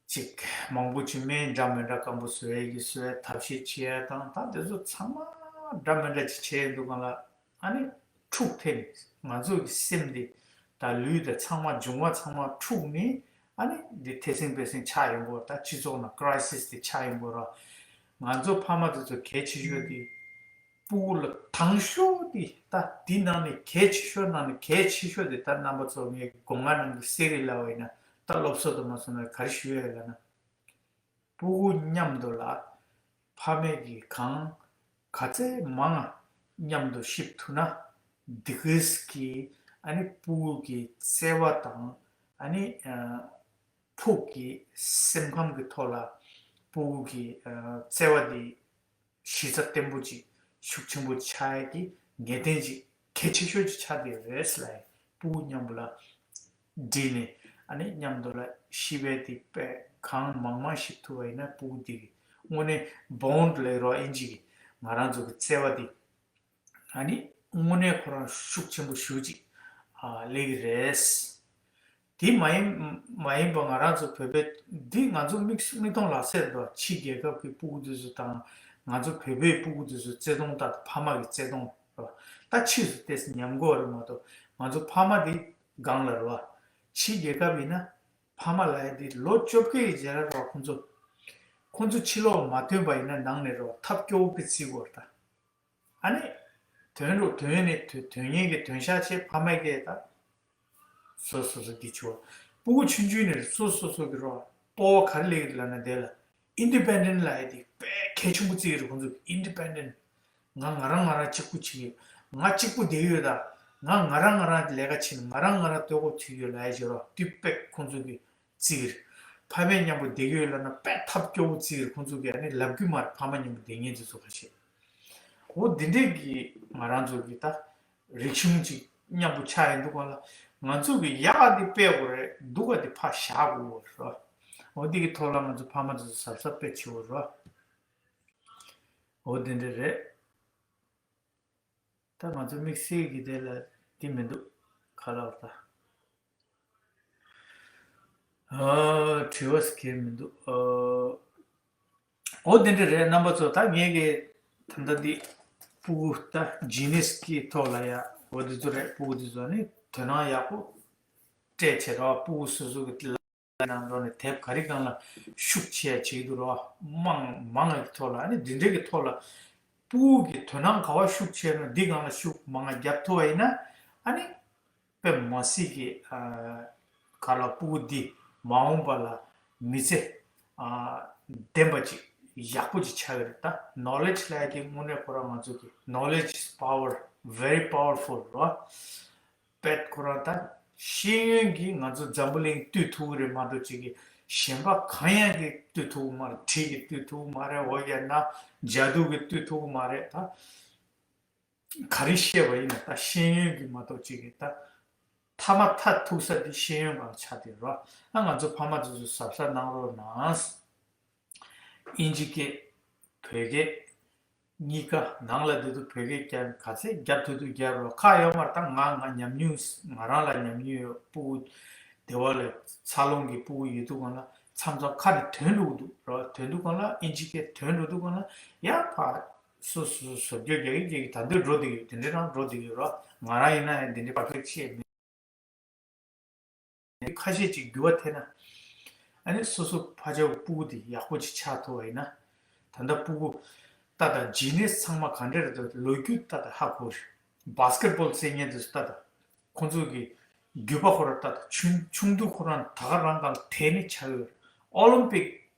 ཅིག་མང་པོ་ཅིག་སྨན་འདྲ་མི་འདྲ་སྐམ་པོ་བཟོ་ཡ་གི་བཟོ་ཡ་ཐབས་ཤེས་བྱེད་ཡ་དང་། ད་དེ་ཚོ་ཚང་མ་འདྲ་མི་འདྲ་ཅིག་བྱས་འདུག་ག་ལ། ཨ་ནི་འཁྲུག་ཐེབས་ནས་ང་ཚོ་གི་སེམས་འདི་དང་ལུས་དང་ཚང་མ་འབྱུང་བ་ཚང་མ་འཁྲུག་ནས། ཨ་ནི་འདི་ཐེ་ཚེམ་པེ་ཚེམ་ཆགས་ཡོང་གི་ཡོད་རེད། ད་སྤྱི་ཚོགས་ནང་ཀྲའི་སིས་དེ་ཆགས་ཡོང་གི་ཡོད་རེད། ང་ཚོ་ཕ་མ་དེ་ཚོ་གལ་ཆེ་ཤོས་དེ་སྤུ་གུ་ལ་དང་ཤོས་དེ། ད་འདི་ནང་ནས་གལ་ཆེ་ཤོས་ནང་ནས་གལ་ཆེ་ཤོས་དེ། ད་རྣམ་པ་ཚོ་ངས་སྒོ་ང་ནང་གི་གསེར་རིལ་ལབ་པ་ཡིན་ན། ད་སློབ་གསོ་དུ་མ་སོང་ན་ག་རེ་ཞུ་ཡ་ཡོད་ལབ་ན། སྤུ་གུ་མཉམ་དུ་ལ་ཕ་མས་ཀྱིས་གང་ག་ཚད་མང་མཉམ་དུ་གཤིབ་ཐུབ་ན། འདི་གས་ཀྱི་ཨ་ནི་སྤུ་གུ་གི་བརྩེ་བ་དང་། ཨ་ནི་ཨ་ཕུགས་ཀྱི་སེམས་ཁམས་ཀྱི་ཐོག་ལ་སྤུ་གུ་གི་ཨ་བརྩེ་བ་འདི་གཞི་རྩ་བརྟན་པོ་ཅིག་ཤུགས་ཆེན་པོ་ཆགས་ཡ་གི་ངེས་གཏན་ཅིག་གལ་ཆེ་ཤོས་ཅིག་ཆགས་བསྡད་ཡོད་རེད་ལབ་ཡ། སྤུ་གུ་མཉམ་པོ་ལ་བསྒྲིལ་ནས་ཨ་ནི་མཉམ་དུ་ལ་གཤིབ་པ་དེ་དཔེ་གང་མང་མང་གཤིབ་ཐུབ་པ་ཡིན་ན། སྤུ་གུ་དེ་གི་དངོས་གནས་བོན་ཌི་ལབ་རོགས། ཨིན་ཇི་གི་ང་རང་ཚོ་གི་བརྩེ་བ་དེ་ཨ་ནི་དངོས་གནས་ཁོ་རང་ཤུགས་ཆེན་པོ་ཞེ་ཅིག་ཨ་སླེབས་ཀྱི་རེད། དེ་མ་ཡིན་མ་ཡིན་པ་ང་རང་ཚོ་བོད་པའི་འདི་ང་ཚོ་མིག་མིག་མཐོང་ལག་ཟེར་འདུག་ཕྱི་རྒྱལ་ཁབ་ཀྱི་སྤུ་གུ་དེ་ཚོ་དང་ང་ཚོ་བོད་པའི་སྤུ་གུ་དེ་ཚོ་བརྩེ་དུང་དང་ཕ་མ་གི་བརྩེ་དུང་རེད་བ། ད་ཕྱིས་སུ་ཏོག་ཙམ་ཉམས་དགོས་པ་རེད་མ་གཏོགས། ང་ཚོ་ཕ་མ་དེ་སྒང་ལ་རེད་བ། ཕྱི་རྒྱལ་ཁབ་ཡིན་ན་ཕ་མ་ལབ་ཡ་དེ་ལོ་བཅོ་བརྒྱད་ཀྱི་རྗེས་ལ་རེད་བ། ཁོང་ཚོ་ཁོང་ཚོ་ཕྱི་ལོགས་མ་ཐོན་པ་ཡིན་ན་ནང་ནས་རེད་བ། ཐབས་སྐྱོ་བོ་དཔེ་བརྩི་དགོས་རེད་ད། ཨ་ནི། དོན་རུ་དོན་ནི་དོན་དོན་ངེས་ཀྱི་དོན་ཤག་ཆེ་ཕ་མའི་སྐད་ད། སོ་སོ་སོ་གི་ཆུ་བ། སྤུ་གུ་ཆུང་ཆུང་ནས་སོ་སོ་སོ་གི་རོ། སྤོ་བ་ག་རེ་ལེགས་ལབ་ན་དེ་ལ། ཨིན་ཌི་པེན་ཌེན་ཊི་ལབ་ཡ་དེ་དཔེ་གལ་ཆེན་པོ་བརྩི་གི་རེད། ཁོང་ཚོ་ཨིན་ཌི་པེན་ཌེན་ཊི། ང་ང་རང་ང་རང་གཅིག་པུ་བྱེད་ཀྱི་ཡོད། ང་གཅིག་པུ་བསྡད་ཡོད་ད། ང་ང་རང་ང་རང་ལས་ཀ་བྱེད། ང་རང་ང་རང་ལྟོ་གོས་ཐུག་ཡོད་ལབ་ཡ་ཞིག་རོ། དེ་དཔེ་ཁོང་ཚོ་གི་བརྩི་གི་རེད། ཕ་མས་མཉམ་པོ་བསྡད་ཀྱི་ཡོད་ལབ་ན་དཔེ་ཐབས་སྐྱོ་བོ་བརྩི་གི་རེད། ཁོང་ཚོ་གིས་ཨ་ནི་ལབ་གི་མ་རེད། ཕ་མ་མཉམ་པོ་བསྡད་མཁན་དེ་ཚོ་ཁ་ཤས། འོ་འདི་འདྲས་ཀྱི་ང་རང་ཚོ་གི་ད་རིག་གཞུང་ཅིག་མཉམ་པོ་ཆགས་ཡིན་འདུག་ག་ལ། ང་ཚོ་གི་ཡག་ག་འདི་སྤེལ་དགོས་རེད། སྡུག་ག་འདི་ཕར་བཞག་དགོས་རེད། འོ་འདི་གི་ཐོག་ལ་ང་ཚོ་ཕ་མ་ཚོ་གཟབ་གཟབ་དཔེ་བྱེད་དགོས་རེད། འོ་འདི་འདྲས་རེད། ད་ང་ཚོ་དམིགས་བསལ་གྱི་དེ་ལ་དེ་མི་འདུག་ག་ལ་བར་ད། ཨ། དྲི་བ་སྐྱེལ་མི་འདུག་ཨ། འོ་དེ་འདྲ་རེད། རྣམ་པ་ཚོ། ད་ངས་ཀྱི་ད་ལྟ་འདི་སྤུ་གུ་ད་ཇི་ནེ་སི་གི་ཐོག་ལ་ཡ། འོ་དེ་ཚོ་རེད། སྤུ་གུ་དེ་ཚོ་ནི་དོ་སྣང་ཡག་པོ་སྤྲད་བྱས་རོགས། སྤུ་གུ་སོ་སོ་གི་ལ་ནང་ལོགས་ནས་དེབ་ག་རེ་སྒང་ལ་ཤུགས་ཆེ་ཡ་བྱེད་ཀྱི་འདུག་རོགས། མང་མང་ང་གི་ཐོག་ལ། ཨ་ནི་འདི་འདྲའི་གི་ཐོག་ལ་སྤུ་གུ་གི་དོ་སྣང་ག་བ་ཤུགས་ཆེ་ན་འདི་སྒང་ལ་ཤུགས་མང་ང་བརྒྱབ་ཐུབ་པ་ཡིན་ན། ཨ་ནི་དཔེ་མ་སྲིད་ཀྱི་ཨ་ག་ལ་སྤུ་གུ་འདི་མ་འོངས་པ་ལ་མི་ཚེ་ཨ་ལྡན་པ་ཅིག་ཡག་པོ་ཅིག་ཆགས་ཀྱི་རེད། ད་ནོ་ལེ་ཇི་ལབ་ཡ་དེ་དངོས་གནས་ཁོ་རང་ང་ཚོ་གི། knowledge is power, very powerful རོ། དཔེ་ཁོ་རང་ད་ཤེས་ཡོན་གྱིས་ང་ཚོ་འཛམ་བུ་གླིང་བཏུལ་ཐུབ་ཀྱི་རེད་མ་གཏོགས། ཅིག་གི་གཞན་པ་གང་ཡང་གིས་བཏུལ་ཐུབ་ཀྱི་མ་རེད། གྲི་གིས་བཏུལ་ཐུབ་ཀྱི་མ་རེད། འོ་ཡ་ན་ཇ་དུ་གིས་བཏུལ་ཐུབ་ཀྱི་མ་རེད་ད། ག་རེ་བཤད་པ་ཡིན་ན་ད་ཤེས་ཡོན་གྱིས་མ་གཏོགས། ཅིག་གི་ད་མཐའ་མ་མཐའ་ཐུག་ས་དེ་ཤེས་ཡོན་སྒང་ཆགས་བསྡད་རོ། ཨ་ང་ཚོ་ཕ་མ་ཚོ་ཚོ་གཟབ་གཟབ་གནང་རོགས་གནང་། ཨིན་ཇི་སྐད། བོད་སྐད། གཉིས་ཀ་ནང་ལ་བསྡད་དུས་བོད་སྐད་རྒྱབ། ག་ཚད་རྒྱབ་ཐུབ་ཐུབ་རྒྱབ་རོགས། ཁག་ཡོད་མ་རེད། ད་ང་ང་ཉམས་མྱོང་ང་རང་ལ་ཉམས་མྱོང་ཡོད། སྤུ་གུ་སྡེ་བ་ལ་འཚར་ལོངས་ཀྱི་སྤུ་གུ་ཡོད་དུས་སྒང་ལ་མཚམས་མཚམས་ཁ་ནས་ཐོན་འགྲོ་གི་འདུག་རོགས། ཐོན་དུས་སྒང་ལ་ཨིན་ཇི་སྐད་ཐོན་འགྲོ་དུས་སྒང་ལ་ཡ་ཕར་ སོ་སོ་སོ་བཟོ་བཅོས་རྒྱག་གི་རྒྱག་གི་ད་འདོད་འགྲོ་བསྡད་ཀྱི་ཡོད། དེ་འདྲའི་རང་འགྲོ་བསྡད་ཀྱི་ཡོད་ར། ང་རང་ཡིན་ན་ཡང་དེ་འདྲའི་པར་ཕེག་ཤེས་མེད། ཁ་ཤས་ཅིག་འགྱུར་བ་ཐེབས་ན། ཨ་ནི་སོ་སོ་ཕ་ཆོས་སྤུ་གུ་དེ་ཡག་པོ་ཅིག་ཆགས་ཐུབ་པ་ཡིན་ན། ད་ལྟ་སྤུ་གུ་ཏག་ཏག་ཇི་ནེ་སི་ཚང་མ་ག་འདྲ་རེད་འདུག་ལོ་རྒྱུས་ཏག་ཏག་ཧ་གོ་རེད། བྷ་སི་ཀེ་ཊི་བྷོལ་རྩེད་མཁན་དེ་ཚོ་ཏག་ཏག་ཁོང་ཚོ་གི་རྒྱུད་པ་ཁོ་རང་ཏག་ཏག་ཆུང་ཆུང་དུས་ཁོ་རང་ད་ག་རང་གང་དེ་ནས་ཆགས་ཡོད་རེད། ཨོ་ལིམ་པིག་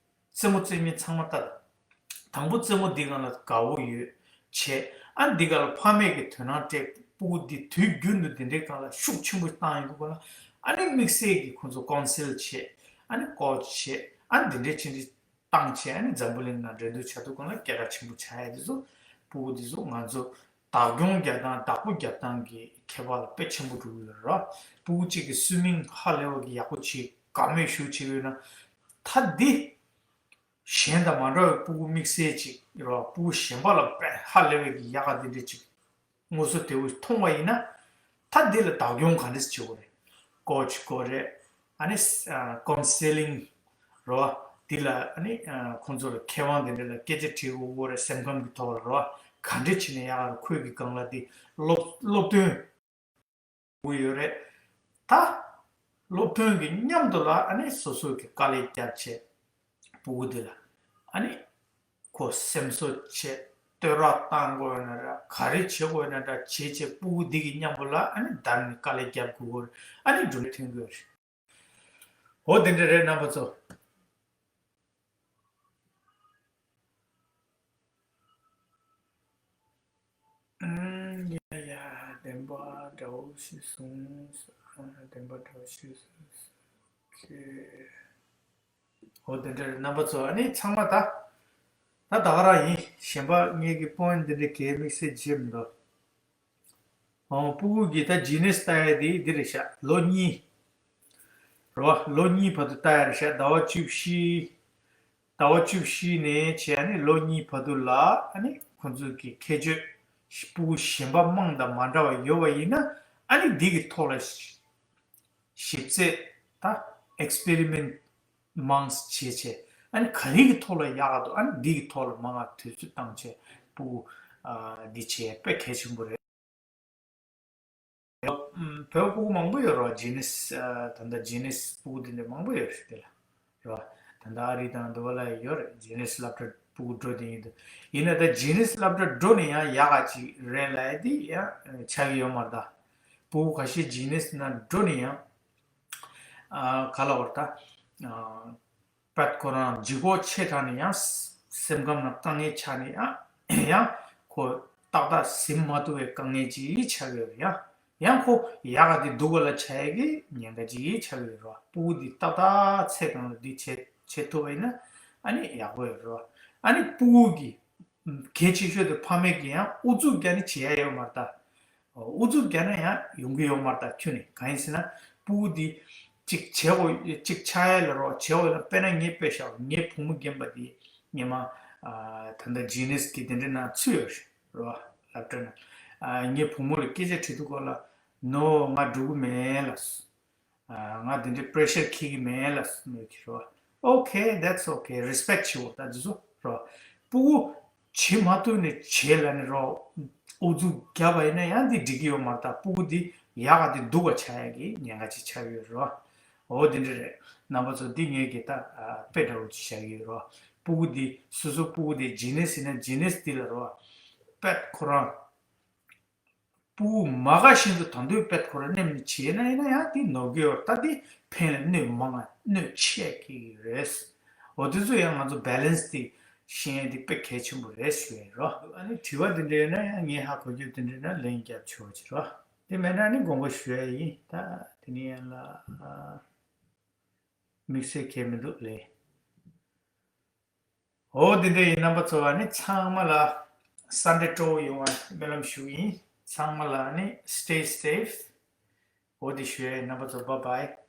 རྩེད་མོ་རྩེད་མཁན་ཚང་མ་ལྟ། དང་པོ་རྩེད་མོ་འདི་སྒང་ལ་དགའ་བོ་ཡོད་བྱས། ཨ་འདི་སྒང་ལ་ཕ་མས་ཀྱི་དོ་སྣང་སྤྲད། སྤུ་གུ་འདི་དུས་རྒྱུན་དུ་འདི་འདྲའི་སྒང་ལ་ཤུགས་ཆེན་པོ་བཏང་ཡོང་དུས་སྒང་ལ། ཨ་ནི་དམིགས་བསལ་གྱི་ཁོང་ཚོ་ཀའུན་སིལ་བྱས། ཨ་ནི་ཀོ་ཆི་བྱས། ཨ་འདི་འདྲའི་ཆེ་འདྲི་བཏང་བྱས། ཨ་ནི་འཛམ་བུ་གླིང་ནང་འགྲན་བསྡུར་བྱ་དུས་སྒང་ལ་སྐད་གྲགས་ཆེན་པོ་ཆགས་ཡ་འདི་ཚོ། སྤུ་གུ་འདི་ཚོ་ང་ཚོ་བདག་སྐྱོང་རྒྱག་སྟངས་བདག་པོ་རྒྱག་སྟངས་ཀྱི་ཁྱད་པར་ལ་དཔེ་ཆེན་པོ་འགྲོ་གི་ཡོད་རེད། སྤུ་གུ་གཅིག་གིས་སུའི་མིང་ཧ་ལས་པ་གི་ཡག་པོ་བྱེད། དགའ་མོས་ཞེ་པོ་བྱེད་ཀྱི་ཡོད་ན། ད་འདི་གཞན་དང་མ་འདྲ་བའི་སྤུ་གུ་དམིགས་བསལ་ཅིག་རེད་བ། སྤུ་གུ་གཞན་པ་ལ་དཔེ་ཧ་ལས་པའི་གི་ཡག་ག་འདི་འདྲ་ཅིག་དངོས་སུ་དེ་འུ་མཐོང་བ་ཡིན་ན། ད་འདི་ལ་བདག་སྐྱོང་ག་འདྲ་བྱེད་དགོས་རེད། ཀོ་ཆི་དགོས་རེད། ཨ་ནི་ཀའུན་སི་ལིང་རེད་བ། འདི་ལ་ཨ་ནི་ཁོང་ཚོ་ལ་མཁས་དབང་དེ་འདྲ་ལ་སྐད་ཆ་དྲིས་དགོས་རེད། སེམས་ཁམས་ཀྱི་ཐོག་ལ་རེད་བ། ག་འདྲ་བྱས་ནས་ཡག་ག་རེད། ཁོས་ཀྱི་སྒང་ལ་འདི་སློབ་སློབ་སྟོན་དགོས་ཡོད་རེད། ད་སློབ་སྟོན་གྱི་མཉམ་དུ་ལ་ཨ་ནི་སོ་སོ་གི་དཀའ་ལས་རྒྱབ་བྱས། སྤུ་གུ་འདི་ལ་ཨ་ནི་ཁོ་སེམས་གསོ་བྱས། བསྟོད་ར་བཏང་དགོས་ཡོད་ན་འདྲ། ག་རེ་བྱེད་དགོས་ཡོད་ན་འདྲ་བྱས་བྱས། སྤུ་གུ་འདི་གི་མཉམ་པོ་ལ་ཨ་ནི་བདག་ནི་དཀའ་ལས་རྒྱབ་དགོས་ཀྱི་རེད། ཨ་ནི་འགྲོ་ནས་ཐོན་དགོས་རེད། འོ་དེ་འདྲ་རེད་རྣམ་པ་ཚོ། ཨུམ། ཡ་ཡ། བདེན་པ་འདྲ་བོ་ཞིག་གསུངས། བདེན་པ་འདྲ་བོ་ཞིག་གསུངས། ཁྱེད། འོ་དེ་འདྲ་རེད་རྣམ་པ་ཚོ། ཨ་ནི་ཚང་མ་ད། ད་ད་ག་རང་ཡིན། གཞན་པ་ངེད་ཀྱི་པོ་ཡིན་འདི་འདྲ་གས་དམིགས་བསལ་བྱེད་མི་འདུག་འོ་སྤུ་གུ་གི་ད་ཇི་ནེ་སི་ལྟ་ཡ་དེ་འདི་རེད་ཤག་ལོ་གཉིས། རེད་བ། ལོ་གཉིས་བར་དུ་ལྟ་ཡ་རེད་ཤག་ཟླ་བ་བཅུ་བཞི། ཟླ་བ་བཅུ་བཞི་ནས་བྱས། ཨ་ནི་ལོ་གཉིས་བར་དུ་ལ་ཨ་ནི་ཁོང་ཚོ་གི་ཁྱད་ཆོས་སྤུ་གུ་གཞན་པ་མང་དང་མ་འདྲ་བ་ཡོད་པ་ཡིན་ན། ཨ་ནི་འདི་གི་ཐོག་ལ་ཞིབ་རྩད་ད་ཨེག་སི་པེ་རི་མེན་ཊི་མང་བྱས་བྱས། ཨ་ནི་ག་རེ་གི་ཐོག་ལ་ཡག་ག་འདུག་ཨ་ནི་འདི་གི་ཐོག་ལ་མང་ང་དུས་ཚོད་བཏང་བྱས། སྤུ་གུ་ཨ་འདི་བྱས་དཔེ་གལ་ཆེན་པོ་རེད། ཨམ། བོད་སྤུ་གུ་མང་པོ་ཡོད་རེད་བ། ཇི་ནེ་སི་ཨ་ད་ལྟ་ཇི་ནེ་སི་སྤུ་གུ་འདི་འདྲ་མང་པོ་ཡོད་རེད་དེ་ལ། རེད་བ། ད་ལྟ་ཨ་རི་དང་འདི་པ་ལ་ཡོད་རེད། ཇི་ནེ་སི་སློབ་གྲྭ་སྤུ་གུ་འགྲོ་བསྡད་ཡོད་འདུག་ཡིན་ན་ད་ཇི་ནེ་སི་སློབ་གྲྭ་འགྲོ་ནས་ཡང་ཡག་ག་ཅིག་རེད་ལབ་ཡ་དེ་ཡང་ཆགས་ཀྱི་ཡོད་མ་རེད་ད། སྤུ་གུ་ཁ་ཤས་ཇི་ནེ་སི་ནང་འགྲོ་ནས་ཡང་ཨ་ག་ལབ་དགོས་རེད་ད། ཨ་པད་ཁོ་རང་ལྗིད་ཁོག་ཆེ་དྲགས་ནས་ཡང་སེམས་ཁམས་ནང་དཀའ་ངལ་ཆགས་ནས་ཡང་ཡང་ཁོ་ཏག་ཏག་ཟིན་མ་ཐུབ་པའི་དཀའ་ངལ་ཅིག་ཆགས་ཡོད་རེད། ཡང་ཡང་ཁོ་ཡག་ག་དེ་སྡུག་ག་ལ་ཆགས་ཡ་གི་ཉེན་ཁ་ཅིག་ཆགས་ཡོད་རེད་བ། སྤུ་གུ་འདི་ཏག་ཏག་ཚེ་གང་ལ་འདི་བྱེད་བྱེད་ཐུབ་པ་ཡིན་ན་ཨ་ནི་ཡག་པོ་ཡོད་རེད་བ། ཨ་ནི་སྤུ་གུ་གི་གལ་ཆེ་ཤོས་དེ་ཕ་མས་ཀྱིས་ཡང་ཨུ་ཚུགས་རྒྱག་ནས་བྱེད་ཡ་ཡོད་མ་རེད་ད། ཨུ་ཚུགས་རྒྱག་ན་ཡང་ཡོང་གི་ཡོད་མ་རེད་ད། ཁྱོན་ནས་གང་ཡིན་ཟེར་ན། སྤུ་གུ་འདི་གཅིག་བྱེད་དགོས། གཅིག་ཆགས་ཡ་ལ་རོགས་བྱེད་དགོས་ན། དཔེར་ན་ངས་དཔེ་བཞག་ངའི་བུ་མོ་རྒན་པ་འདི་སྔོན་མ་ཨ་ད་ལྟ་ཇི་ནེ་སི་གི་དེ་འདྲའི་ནང་ཚུད་ཡོད་རེད་རོ། སློབ་གྲྭ་ནང་། ཨ་ངའི་བུ་མོ་ལ་སྐད་ཆ་དྲིས་དུས་སྐོར་ལ། ནོ། ང་འགྲོ་གི་མེད་ལབ་སོང་། ཨ་ང་དེ་འདྲའི་པི་རེ་ཤར་འཁྱེར་གྱི་མེད་ལབ་སོང་། མོས་ཁྱེར་བ། Okay, that's okay. རེ་སི་པེག་བྱེད་འོ་ད་འདི་ཚོ་རོ། སྤུ་གུ་བྱེད་མ་ཐུབ་ནས་བྱེད་ལབ་ནས་རོ། ཨུ་ཚུགས་བརྒྱབ་པ་ཡིན་ན་ཡང་འདི་འགྲིག་གི་ཡོད་མ་རེད་ད། སྤུ་གུ་འདི་ཡག་ག་འདི་སྡུག་ག་ཆགས་ཡ་གི་ཉེན་ཁ་ཅིག་ཆགས་ཡོད་རོ། འོ་དེ་འདྲ་རེད། རྣམ་པ་ཚོ་འདི་ངས་གི་ད་ཨ་དཔེ་འདྲ་བོ་ཅིག་བཞག་གི་ཡོད་རོ། སྤུ་གུ་འདི་སོ་སོ་སྤུ་གུ་འདི་ཇི་ནེ་སི་ཡིན་ན་ཇི་ནེ་སི་འདི་ལ་རོ། པད་ཁོ་རང་སྤུ་གུ་མ་དགའ་བཞིན་དུ་ད་དུང་པད་ཁོ་རང་མནན་ནས་བྱས་ན་ཡིན་ན་ཡང་དེ་ནོར་གི་ཡོད་རེད། ད་དེ་ཕན་ལ་གནོད་མང་ང་གནོད་ཆེ་གི་རེད། འོ་དེ་ཚོ་ཡང་ང་ཚོ་བེ་ལེན་སི་དེ་ཤེས་ཡ་དེ་དཔེ་གལ་ཆེན་པོ་རེད་ཞུ་ཡ་ཡིན་རོ། ཨ་ནི་དྲི་བ་དེ་འདྲ་ཡོད་ན་ཡང་ངས་ཧ་གོ་རྒྱུ་དེ་འདྲ་ཡོད་ན་ལན་རྒྱབ་ཆོག་ཅིག་རོ། དེ་མེད་ན་ནི་དགོངས་པ་ཞུ་ཡ་ཡིན། ད་དེ་ནས་ཡང་ལ་ཨ་དམིགས་བསལ་གལ་མི་འདུག་ལེ། འོ་དེ་འདྲ་ཡིན། རྣམ་པ་ཚོ་ཨ་ནི་ཚང་མ་ལ་སན་ཌེ་སྤྲོ་བོ་ཡོང་བ་སྨོན་ལམ་ཞུ་ཡིན། ཚང་མ་ལ་ཨ་ནི་stay safe། འོ་དེ་ཞུ་ཡ་ཡིན། རྣམ་པ་ཚོ་bye bye།